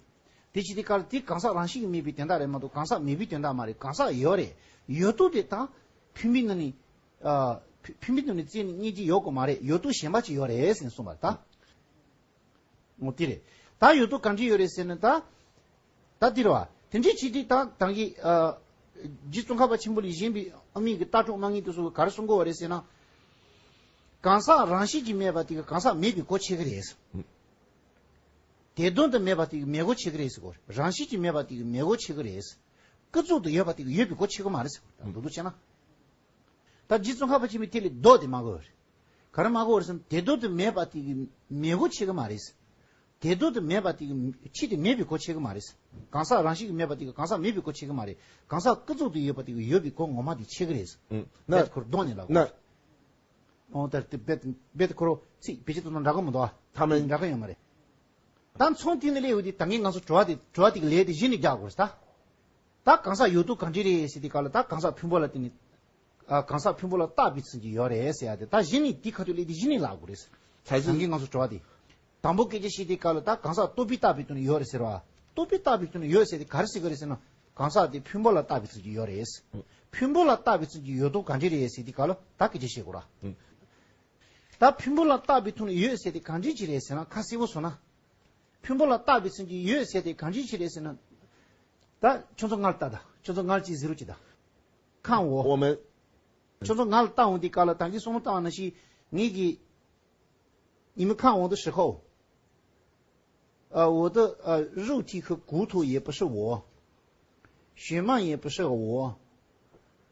དེ་ཅི་དེ་གར་དེ་གང་ཟག་རང་བཞིན་གྱིས་མེད་པའི་དོན་དག་རེད་མ་གཏོགས་གང་ཟག་མེད་པའི་དོན་དག་མ་རེད། གང་ཟག་ཡོད་རེད། ཡོད་དོ་དེ་ད། འཕེན་པའི་ནང་ནས། ཨ། འཕེན་པའི་ནང་ནས་རྩད་ནས་རྙེད་ཀྱི་ཡོད་གོ་མ་རེད། ཡོད་དོ་ཞེན་པ་ཅིག་ཡོད་རེད་ཟེར་ནས་གསུངས་པ་རེད་ད། ངོ་དེ་རེད། ད་ཡོད་དོ་ག་འདྲ་ཡོད་རེད་ཟེར་ན་ད། ད་དེ་རེད་བ། དེ་འདྲའི་ཆེད་དུ་ད་ད་གིན། ཨ། རྗེ་ཙོང་ཁ་པ་ཆེན་པོ་ལས་གཞན་པའི་དབུ་མའི་གི་ལྟ་གྲུབ་མ་ངེས་དེ་ཚོ་ག་རེ་གསུང་གི་ཡོད་རེད་ཟེར་ན། གང་ཟག་རང་བཞིན་གྱིས་མེད་པ་དེ་གི་གང་ཟག་མེད་པའི་གོ་ཆོད་གི་རེད། དེ་དོན་དུ་མེད་པ་དེ་གི་མེད་གོ་ཆོད་གི་རེད་ཟེར་གོ། རང་བཞིན་གྱིས་མེད་པ་དེ་གི་མེད་གོ་ཆོད་གི་རེད། ཀུན་རྫོབ་ཏུ་ཡོད་པ་དེ་གི་ཡོད་པའི་གོ་ཆོད་གི་མ་རེད་ཟེར་གོ། ད་མདོར་བསྡུས་བྱས་ན། ད་རྗེ་ཙོང་ཁ་པ་ཆེན་པོས་དེ་ལས་ལྡོག་སྟེ་མ་གོ་བར། ག་རེ་མ་གོ་བར་ཟེར་ན་དེ་དོན་དུ་མེད་པ་དེ་གི་མེད་གོ་ཆོད་གི་མ་རེད། དེ་དོན་དུ་མེད་པ་དེ་གི་ཆེད་དུ་མེད་པའི་གོ་ཆོད་གི་མ་རེད། གང་ཟག་རང་བཞིན་གྱིས་མེད་པ་དེ་གི་གང་ཟག་མེད་པའི་གོ་ཆོད་གི་མ་རེད། གང་ཟག་ཀུན་རྫོབ་ཏུ་ཡོད་པ་དེ་གི་ཡོད་པའི་གོ་ངོ་མ་དེ་ཆོད་གི་རེད། ཨུ། ན། རྦད་དེ་ཁོ་ལ་ལྡོག་ནས་ལབ་དགོས། ན། ཨོ་ད་དེ་རྦད་དེ་རྦད་དེ་ཁོ་རང་ཚིག་བེད་སྤྱོད་གཏོང་སྟངས་འདྲ་གི་མི་འདུག་ཨ། ཐ་མ་འདྲ་གི་ཡོད་མ་རེད། ད་མཚོན་དེ་ནས་སླེབས་ཡོང་དུས་ད་ངས་ང་ཚོ་དྲི་བ་དེ་དྲི་བ་དེ་གི་ལན་དེ་གཞི་ནས་རྒྱག་དགོས་རེད་ད། ད་གང་ཟག་ཡོད་དོ་ག་འདྲ་རེད་ཟེར་དུས་སྐབས་ལ་ད་གང་ཟག་འཕེན་པོ་ལ་བརྟེན་ནས། ཨ། གང་ཟག་འཕེན་པོ་ལ་བཏགས་པའི་ཚུལ་གྱིས་ཡོད་རེད་ཟེར་ཡ་དེ་ད་གཞི་ནས་དེ་ཁ་ཐུག་ལས་དེ་གཞི་ནས་ལབ་དགོས་རེད། ད་གིན་ང་ཚོ་དྲི་བ་དེ། དང་པོ་སྐད་ཆ་བཤད་དུས་སྐབས་ལ་ད་གང་ཟག་རྟོག་པས་བཏགས་པའི་དོན་ནི་ཡོད་རེད་ཟེར་བ། རྟོག་པས་བཏགས་པའི་དོན་ནི་ཡོད་ཟེར་དེ་ག་རེ་ཟེར་གི་རེད་ཟེར་ན། གང་ཟག་དེ་འཕེན་པོ་ལ་བཏགས་པའི་ཚུལ་གྱིས་ཡོད་རེད། འཕེན་པོ་ལ་བཏགས་པའི་ཚུལ་གྱིས་ཡོད་དོ་ག་འདྲ་རེད་ཟེར་དུས་སྐབས་ལ་ད་སྐད་ཆ་བཤད་དགོས་ར། ད་འཕེན་པོ་ལ་བཏགས་པའི་དོན་ནི་ཡོད་ཟེར་དེ་ག་འདྲ་ཅིག་རེད་ཟེར་ན་ཁ་གསལ་པོ་བཟོ་ན། འཕེན་པོ་ལ་བཏགས་པའི་ཚུལ་གྱིས་ཡོད་ཟེར་དེ་གང་ཅི་ཞིག་རེད་ཟེར་ན། ད་ཁྱོད་ཚོ་ང་ལ་ལྟ་ད། ཁྱོད་ཚོ་ང་ལ་ཅིག་གཟིགས་རོགས་གྱིས་ད། 看我。 我们。 ཁྱོད་ཚོ་ང་ལ་ལྟ་འོང་དུས་སྐབས་ལ་ད་གིན་བསམ་བློ་བཏང་བ་ནང་བཞིན་ངེད་ཀྱིས། 你们看我的时候，呃，我的，呃，肉体和骨头也不是我，血脉也不是我，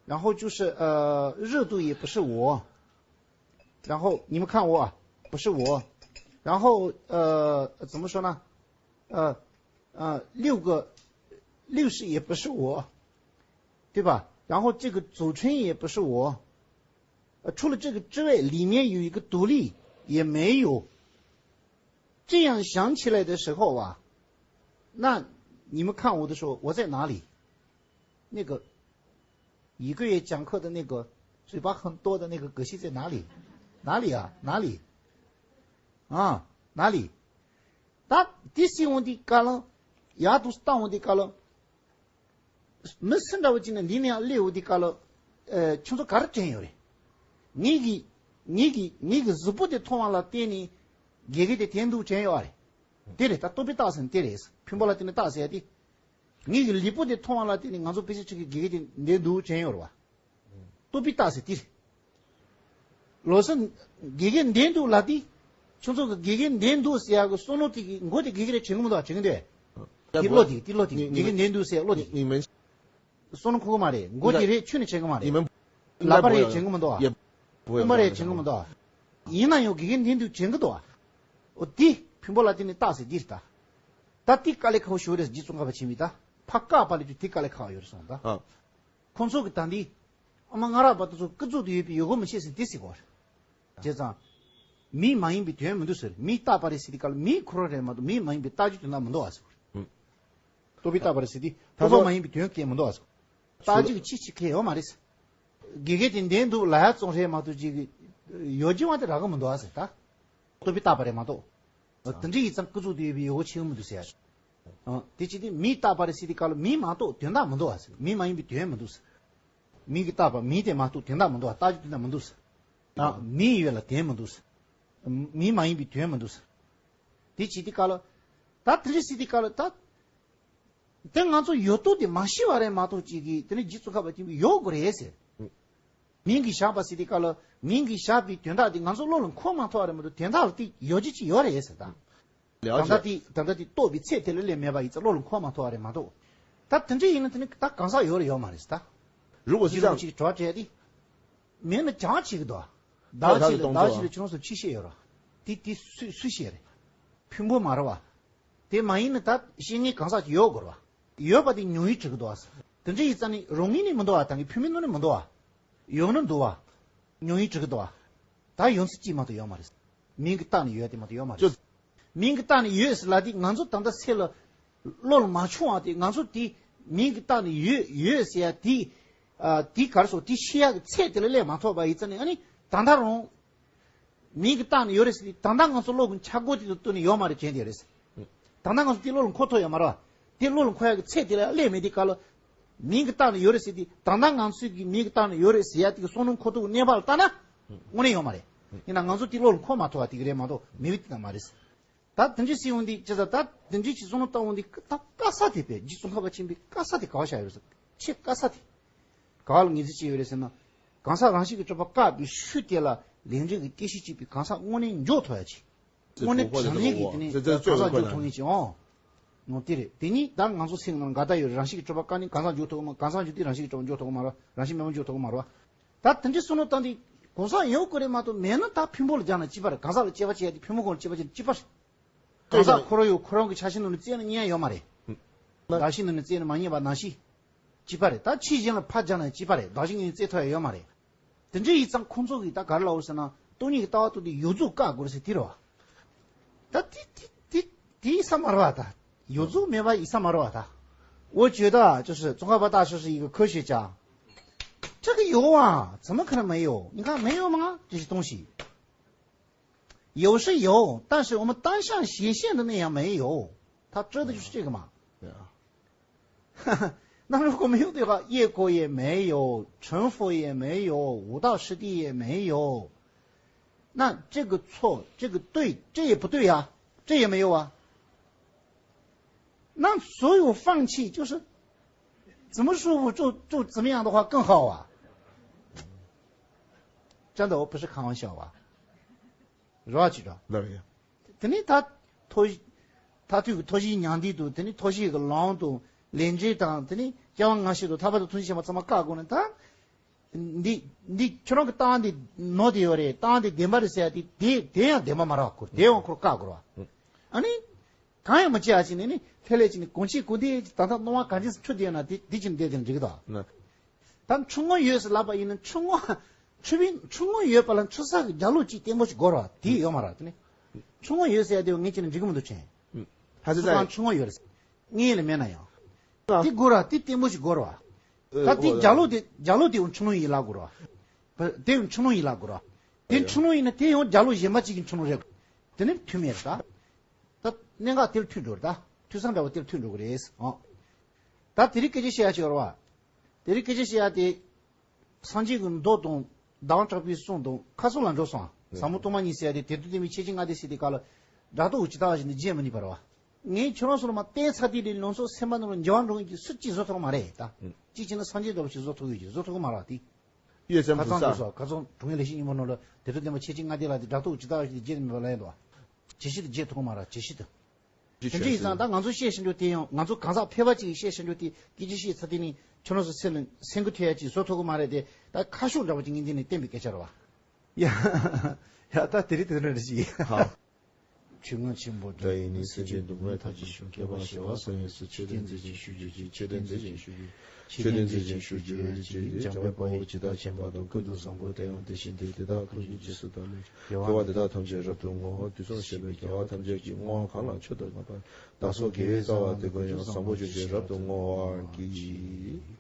然后就是，呃，热度也不是我， 然后你们看我啊，不是我，然后，呃，怎么说呢？呃，呃，六个，六识也不是我，对吧？然后这个组成也不是我，呃，除了这个之外，里面有一个独立也没有。这样想起来的时候啊，那你们看我的时候，我在哪里？那个 一个月讲课的那个嘴巴很多的那个葛西在哪里？哪里啊？哪里？啊，哪里？ ད་དེ་སྲིད་འོང་དུས་སྐབས་ལ། ཡར་དུ་བལྟ་འོང་དུས་སྐབས་ལ། མི་སུ་འདྲ་བོ་ཅིག་ནི་འདི་ནས་སླེབས་འོང་དུས་སྐབས་ལ། ཨ། ཁྱོད་ཚོ་ག་རེ་དྲན་ཡོད་རེད། ངེད་ཀྱི། ངེད་ཀྱི། ངེད་ཀྱི་གཟུགས་པོ་དེ་མཐོང་བ་ལ་བརྟེན་ནས་དགེ་རྒན་དེ་དྲན་འདུག་དྲན་ཡོད་རེད། དེ་རེད། ད་རྟོག་པས་བཏགས་ཟེར་ན་དེ་རེད། འཕེན་པོ་ལ་བརྟེན་ནས་བཏགས་ཟེར་ཡ་དེ། ངེད་ཀྱི་ལུས་པོ་དེ་མཐོང་བ་ལ་བརྟེན་ནས་ང་ཚོ་དཔེ་ཆ་ཁྲིད་ཀྱི་དགེ་རྒན་དེ་འདྲ་འདུག་དྲན་ཡོད་རེད་བ། རྟོག་པས་བཏགས་ཟེར་དེ་རེད། ལོ་སར་དགེ་རྒན་འདྲ་འདུག་ལབ་དུས། ཁྱོད་ཚོ་གི་དགེ་རྒན་འདྲ་འདུག་ཟེར་ཡ་གི་བསམ་བློ་དེ་གི་མགོ་དེ་དགེ་རྒན་རེད་དྲན་གི་མི་འདུག་དྲན་གི་འདུག་དེ་བློ་དེ་དེ་བློ་དེ་དགེ་རྒན་འདྲ་འདུག་ཟེར་ཡ་བློ་དེ། 你们 བསམ་བློ་འཁོར་གི་མ་རེད། མགོ་དེ་རེད་ཆུ་ནས་དྲན་གི་མ་རེད། 你们 ལག་པ་རེད་དྲན་གི་མི་འདུག་ཨ། སྤུན་པ་རེད་དྲན་གི་མི་འདུག་ཨ། ཡིན་ན་ཡང་དགེ་རྒན་འདྲ་འདུག་དྲན་གི་འདུག་ཨ། འོ་དེ་འཕེན་པོ་ལ་བརྟེན་ནས་བཏགས་ཟེར་འདི་རེད་ད། ད་དེ་དཀའ་ལས་ཁག་པོ་ཞིག་རེད། རྗེ་ཙོང་ཁ་པ་ཆེན་པོས་ད་ཕར་བཀག་པ་ལས་ཀྱང་དེ་དཀའ་ལས་ཁག་པོ་ཡོད་རེད་གསུངས་ད། ཨ། ཁོང་ཚོ་གི་ད་འདི། ཨ་མ་སྔ་རབས་པ་དེ་ཚོ་ཀུན་རྫོབ་ཏུ་ཡོད་པའི་ཡོད་དགུ་མི་ཤེས་ཟེར་དེ་ཟེར་གོ། བྱས་ཙང་། མིང་མ་ཡིན་པའི་དོན་མི་འདུག་ཟེར། མིང་བཏགས་པ་རེད་ཟེར་དུས་སྐབས་ལ་མིང་ཁོ་རང་རེད་མ་གཏོགས་མིང་མ་ཡིན་པའི་བཏགས་རྒྱུ་དོན་དག་མི་འདུག་བ་ཟེར། ཨུ། རྟོག་པས་བཏགས་པ་རེད་ཟེར་དུས་ད་རྟོག་པ་མ་ཡིན་པའི་དོན་སྐད་མི་འདུག་བ་ཟེར། བཏགས་རྒྱུ་གི་ཆོས་ཅིག་གལ་ཡོད་མ་རེད་ཟེར། དགེ་རྒན་དེ་འདྲ་འདུག་ལབ་ཡ་ཙམ་རེད་མ་གཏོགས་ཅིག་ཡོད་རྒྱུ་བ་དེ་རག་གི་མི་འདུག་བ་ཟེར་ད། རྟོག་པས་བཏགས་པ་རེད་མ་གཏོགས། དེ་འདྲ་ཡིན་ཙང་ཀུན་རྫོབ་ཏུ་ཡོད་པའི་ཡོད་དགུ་ཆེ་གི་མི་འདུག་ཟེར་ཡ། ཨ། དེ་ཅི་སྟེ་མིང་བཏགས་པ་རེད་ཟེར་དུས་སྐབས་ལ་མིང་མ་གཏོགས་དོན་དག་མི་འདུག་བ་ཟེར། མིང་མ་ཡིན་པའི་དོན་མི་འདུག་ཟེར། མིང་གིས་བཏགས་པ་མིང་དེ་མ་གཏོགས་དོན་དག་མི་འདུག་བ། བཏགས་རྒྱུ་དོན་དག་མི་འདུག་ཟེར། ཨ། མིང་ཡོད་ལ་དོན་མི་འདུག་ཟེར། མིང་མ་ཡིན་པའི་དོན་མི་འདུག་ཟེར། དེ་ཅི་སྟེ་སྐབས་ལ། ད་དེ་འདྲ་ཟེར་དུས་སྐབས་ལ་ད། དེ་ང་ཚོ་ཡོད་དོ་དེ་མ་ཤེས་པ་རེད་མ་གཏོགས་ཅིག་གིས་དེ་ནི་རྗེ་ཙོང་ཁ་པ་ཆེན་པོས་ཡོད་དགོས་རེད་ཟེར། མིང་གིས་བཞག་པ་ཟེར་དུས་སྐབས་ལ་མིང་གིས་བཞག་པའི་དོན་དག་དེ་ང་ཚོ་བློ་ལ་འཁོར་མ་ཐུབ་པ་རེད་མ་གཏོགས་དོན་དག་ལ་དེ་ཡོད་རྒྱུ་ཅིག་ཡོད་རེད་ཟེར་ད། ད་ལྟ་དེ་ད་ལྟ་དེ་རྟོགས་པའི་ཚད་དེ་ལ་སླེབས་མེད་པ་ཡིན་ཙང་བློ་ལ་འཁོར་མ་ཐུབ་པ་རེད་མ་གཏོགས། ད་དེ་འདྲ་ཡིན་ན་དེ་ནི་ད་གང་ཟག་ཡོད་རེད་ཡོད་མ་རེད་ཟེར་ད། རུ་གོ་སི་ཅི་ལོ་ཅང་ཅིག་གྲོགས་བྱས་ཏེ། མིང་ནི་བྱང་ཆེ་གི་འདུག་བ། བདག་ཆེ་ལ་བདག་ཆེ་ལ་ཁྱོད་རང་ཚོ་ཕྱི་བཤད་ཡོད་ར། དེ་དེ་སུ་སུ་བཤད་རེད། ཕུང་པོ་མ་རེད་བ། དེ་མ་ཡིན་ན་ད་བཤད་མཁན་གང་ཟག་ཅིག་ཡོད་དགོས་རེད་བ། ཡོད་པ་དེ་མྱོང་ཡུལ་གྲུབ་ཀྱི་འདུག་བ། དེ་འདྲ་ཡིན་ཙང་ནི་རང་ངོས་ནས་མི་འདུག་བ། ད་གི་ཕུང་པོའི་ནང་ནས་མི་འདུག་བ། ཡོད་ན་འདུག་བ། མྱོང་ཡུལ་གྲུབ་ཀྱི་འདུག་བ། ད་ཡོང་ས་གཅིག་མ་གཏོགས་ཡོད་མ་རེད། མིང་གིས་བཏགས་ནས་ཡོད་དེ་མ་གཏོགས་ཡོད་མ་རེད། མིང་གིས་བཏགས་ནས་ཡོད་ཟེར་ལབ་དུས་ང་ཚོ་ད་ལྟ་སེམས་ལ་བློ་ལ་མ་བྱུང་བ་དེ་ང་ཚོ་དེ་མིང་གིས་བཏགས་ནས་ཡོད་ཡོད་ཟེར་ཡ་དེ། ཨ། དེ་ག་རེ་ཟེར་དེ་ཤེས་ཡག་གི་ཚད་དེ་ལ་སླེབས་མ་ཐུབ་པ་ཡིན་ཙང་ནས་ཨ་ནི་ད་ལྟ་རང་མིང་གིས་བཏགས་ནས་ཡོད་རེད་ཟེར་དུས་ད་ལྟ་ང་ཚོ་བློ་གི་འཆར་སྒོ་དེ་དང་བསྟུན་ནས་ཡོད་མ་རེད་དྲན་དེ་རེད། ད་ལྟ་ང་ཚོ་དེ་བློ་ལ་འཁོར་ཐུབ་ཡོད་མ་རེད་བ། དེ་བློ་ལ་འཁོར་ཡག་གི་ཚད་དེ་ལ་སླེབས་མེད་དུས་སྐབས་ལ། མིང་གིས་བཏགས་ནས་ཡོད་རེད་ཟེར་དུས་ད་ལྟ་ང་ཚོས་ཀྱི་མིང་གིས་བཏགས་ནས་ཡོད་རེད་ཟེར་ཡ་དེ་གི་བསམ་བློ་འཁོར་ཐུབ་ཀྱི་གནས་བབ་ལ་ལྟ་ན་དངོས་གནས་ཡོད་མ་རེད། ཡིན་ན་ང་ཚོ་དེ་བློ་ལ་འཁོར་མ་ཐུབ་པ་དེ་གི་རེད་མ་གཏོགས་མེད་པའི་དེ་ད་མ་རེད། ད་དེ་འདྲ་ཟེར་ཡོང་དུས་ཅི་ཟེར་ད་དེ་འདྲ་ཅིག་བསམ་བློ་བཏང་ཡོང་དུས་ད་དཀའ་ས་དེ་དཔེ་རྗེ་ཙོང་ཁ་པ་ཆེན་པོའི་དཀའ་ས་དེ་ག་བ་བཞག་ཡོད་རེད་ཟེར། ཆེས་དཀའ་ས་དེ་ག་བ་ལ་ངེས་འཛིན་བྱས་ཡོད་རེད་ཟེར་ན། གང་ཟག་རང་བཞིན་གྱིས་གྲུབ་པ་བཀག་པའི་ཤུལ་དེ་ལ་ལས་འབྲས་ཀྱི་སྐྱེད་ཤུགས་གཅིག་པའི་གང་ཟག་དངོས་གནས་འཇོག་ཐུབ་ཡ་ཅིག་དངོས་གནས་དྲང་གནས་ཀྱི་དེ་ནི་གང་ཟག་འཇོག་ཐུབ་ངེས་ཀྱི་ཨང་། ནོ་དེ་རེད། དེ་ནི་ད་ང་ཚོ་སེམས་ནང་འགལ་ཟླ་ཡོད་རེད། རང་བཞིན་གྱིས་གྲུབ་པ་བཀག་ནས་གང་ཟག་འཇོག་ཐུབ་ཀྱི་མ། གང་ཟག་འཇོག་དུས་རང་བཞིན་གྱིས་གྲུབ་པ་འཇོག་ཐུབ་ཀྱི་མ་རེད། རང་བཞིན་མེད་པ་འཇོག་ཐུབ་ཀྱི་མ་རེད། ད་དེ་འདྲའི་བསམ་བློ་བཏང་དུས་གང་ཟག་ཡོད་དགོས་རེད་མ་གཏོགས་མེད་ན་ད་ཕུང་པོ་ལ་སྦྱར་ན་ཅི་པ་རེད། གང་ཟག་ལ་དཔྱད་པ་བྱེད་ཡ་དེ་ཕུང་པོ་གང་ལ་དཔྱད་པ་བྱེད་ན་ཅི་པ་རེད། གང་ཟག་ཁོ་རང་ཡོད་ཁོ་རང་གི་ཆ་ཤས་ནང་ནས་བཙལ་ན་རྙེད་ཡ་ཡོད་མ་རེད། གདགས་གཞི་ནང་ནས་བཙལ་ན་མ་རྙེད་པ་ནང་བཞིན། ཅི་པ་རེད། ད་ཕྱིས་གཞན་ལ་ཕར་སྦྱར་ན་ཅི་པ་རེད། གདགས་གཞི་ངོས་ནས་བཙལ་ཐུབ་ཡ་ཡོད་མ་རེད། དེ་འདྲ་ཡིན་ཙང་ཁོང་ཚོ་གིས་ད་ག་རེ་ལབ་ཡོད་ཟེར་ན། སྟོང་ཉིད་ཀྱི་ལྟ་བ་རྟོགས་དུས་ཡོངས་རྫོགས་བཀག་དགོས་རེད་ཟེར་དེ་རེད་བ། ད་དེ་དེ་དེ་དེ་ཡིན་ས་མ་རེད་བ། ད་ཡོངས་རྫོགས་མེད་པ་ཡིན་ས་མ་རེད་བ། ད། 我觉得就是宗喀巴大师是一个科学家。这个有啊，怎么可能没有？你看没有吗？这些东西。 有是有，但是我们当下显现的那样没有。他说的就是这个嘛。对啊。那如果没有的话，业果也没有，成佛也没有，五道十地也没有。那这个错，这个对，这也不对呀，这也没有啊。 那所有放弃就是怎么舒服就就怎么样的话更好啊。真的，我不是开玩笑啊。རོགས་ཅིག་ར། ལགས་ཡ། དེ་ནས་ད་ཐོ་ཐ་ཐུག་གི་ཐོ་བཞིའི་མྱང་འདས་དང་། དེ་ནས་ཐོ་བཞི་གི་ལམ་དང་། ལས་འབྲས་དང་། དེ་ནས་སྐྱེ་བ་སྔ་ཕྱི་དང་། ཐར་པ་དང་ཐམས་ཅད་མཁྱེན་པ་ཚང་མ་བཀག་དགོས་ན་ད། འདི་འདི་ཁྱོད་རང་གི་ལྟ་བ་འདི་ནོར་དེ་ཡོད་རེད། ལྟ་བ་འདི་བདེན་པ་རེད་ཟེར་ཡ་དེ་དེ་དེ་ཡང་བདེན་པ་མ་རེད་བ། ཁོ་དེ་ཡང་ཁོར་བཀག་དགོས་རེད་བ། ཨ་ནི། གང་ཡང་མ་བྱས་ཡ་ཅིག་ནས་ནི་ལྷོད་ལྷོད་ཅིག་ནས་གང་བྱེད་གང་བྱེད་ད་ལྟ་སྣང་བ་གང་ཅི་འཁྲུལ་བསྡད་ན་དེ་དེ་ཅིག་བསྡད་དེ་འགྲིག་གི་འདུག་ན། ད་འཁྲུལ་ངོ་ཡོད་ཟེར་ལབ་པ་ཡིན་ན་འཁྲུལ་ངོ་འཁྲུལ་པའི་འཁྲུལ་ངོ་ཡོད་པ་ལ་འཁྲུལ་ས་གི་རྒྱ་ལོ་གཅིག་བརྟན་པོ་ཞིག་དགོས་རེད་བ། དེ་ཡོད་མ་རེད་བ། དེ་ནི་འཁྲུལ་ངོ་ཡོད་ཟེར་ཡ་དེ་ངས་ཅི་ནས་འགྲིག་གི་མི་འདུག་ཆེན། ཧ་ཅི་སུ་གང་ཙང་འཁྲུལ་ངོ་ཡོད་རེད། ངས་ལ་མེད་ན་ཡང་། དེ་དགོས་ར། དེ་བརྟན་པོ་ཞིག་དགོས་ར་བ། ད་དེ་རྒྱ་ལོ་དེ་རྒྱ་ལོ་དེ་འོང་འཁྲུལ་ལུང་ཡིན་ལབ་དགོས་ར་བ། དེ་འཁྲུལ་ལུང་ཡིན་ལབ་དགོས་ར་བ། དེ་འཁྲུལ་ལུང་ཡིན་ན་དེ་ཡང་རྒྱ་ལོ་གཞན་པ་གཅིག་གི་འཁྲུལ་ལུང་རེད། དེ་ནི་མཐུན་མེད་རེད་ད། ད་གནད་འགག་དེར་མཐུན་འགྲོ་རེད་ད། མཐུན་ས་འདྲ་བོ་དེར་མཐུན་འགྲོ་གི་རེད་ཨང་། ད་དེ་རིང་སྐད་ཆ་བཤད་ཡ་ཅིག་ཡོད་ར་བ། དེ་རིང་སྐད་ཆ་བཤད་ཡ་དེ། སངས་རྒྱས་ཀྱི་མདོ་དང་། གདམས་ངག་གྲགས་པའི་གསུང་དང་ཁ་སང་ལ་འགྲོ་སོང་། ཟབ་མོ་སྟོང་པ་ཉིད་ཟེར་ཡ་དེ་དེ་དུས་དེ་མི་ཁྱད་ཅན་ལྔ་སྡེ་ཟེར་དེ་ག་ལ། སྒྲ་རྟོག་ཇི་ལྟ་བ་བཞིན་དུ་བརྗེད་མི་ནུས་པ་རེད་བ། ངས་ཁྱོད་རང་ཚོ་ལ་མ་བསྟན་ཚར་དུས་ལས་ལུང་ཚོ་སེམས་པ་ནང་ལ་འགྱུར་བ་འགྲོ་མཁན་གྱི་སུ་གཅིག་བཟོ་ཐུབ་ཀྱི་མ་རེད་ད། གཅིག་བྱས་ན་སངས་རྒྱས་འདྲ་བོ་ཞིག་བཟོ་ཐུབ་ཀྱི་ཡོད་ཀྱི་བཟོ་ཐུབ་ཀྱི་མ་རེད་བ་དེ། ཡོད་ཚད་ཁ་སང་འདུག་ས་ཁ་སང་དྲུང་ངེས་ལེགས་བཤད་སྙིང་པོ་ནང་ལ་དེ་ཚོ་བསྟན་པ་ཁྱད་ཅན་ལྔ་སྡེ་ལ་དེ་སྒྲ་རྟོག་ཇི་ལྟ་བ་ཞིག་དེ་བརྗེད་མེད་པ་ལ་ཡིན་དོ། ཇི་ཞིག་ཏུ་བརྗེད་ཐུབ་ཀྱི་མ་རེད་ཇི་ཞིག་ཏུ། དེ་འདྲ་ཡིན་ཙང་ད་ང་ཚོ་བཤད་བཞིན་འགྲོ་དེ་ཡང་ང་ཚོ་གང་ཟག་ཕལ་པ་ཅིག་གིས་བཤད་བཞིན་འགྲོ་དེ་སྐད་ཆ་བཤད་ཚར་དེ་ནི་ཁྱོད་རང་ཚོ་སེམས་ལ་སེམས་འགུལ་ཐེབས་ཡ་ཅིག་བཟོ་ཐུབ་ཀྱི་མ་རེད་དེ། ད་ཁ་ཤོག་འདྲ་བོ་ཅིག་ངས་འདི་ནས་བསྟན་པའི་སྐད་ཆ་རེད་བ། ཡ། ཡ་ད་དེ་རིང་དེ་འདྲ་རེད་ཅིག་ཧ། ཆོས་མངོན་ཆེན་པོ་སྒྲུབ་པ་ཡི། སེམས་ཅན་སྡུག་བསྔལ་མཐའ་ཅི་བྱུང་། ཁྱབ་པ་ཞི་བར་གསང་བའི་ཚུལ། མཆོད་རྟེན་མཛེས་ཤིང་བཞུགས་གྱུར་ཅིག་མཆོད་རྟེན་མཛེས་ཤིང་བཞུགས་གྱུར་ཅིག་མཆོད་རྟེན་མཛེས་ཤིང་བཞུགས་གྱུར་ཅིག་འཇམ་དཔལ་དཔའ་བོས་ཇི་ལྟར་མཁྱེན་པ་དང་། ཀུན་ཏུ་བཟང་པོ་དེ་ཡང་དེ་བཞིན་ཏེ། དེ་དག་ཐམས་ཅད་རྗེས་སུ་བདག་སློབ་ཅིང་། དགེ་བ་འདི་དག་ཐམས་ཅད་རབ་ཏུ་བསྔོ་བ། དུས་གསུམ་གཤེགས་པའི་རྒྱལ་བ་ཐམས་ཅད་ཀྱིས། བསྔོ་བ་གང་ལ་མཆོག་ཏུ་བསྔགས་པ། བདག་སོགས་དགེ་བའི་རྩ་བ་དེ་ཀུན་ཡང་། བཟང་པོ་སྤྱོད་ཕྱིར་རབ་ཏུ་བསྔོ་བར་བགྱི།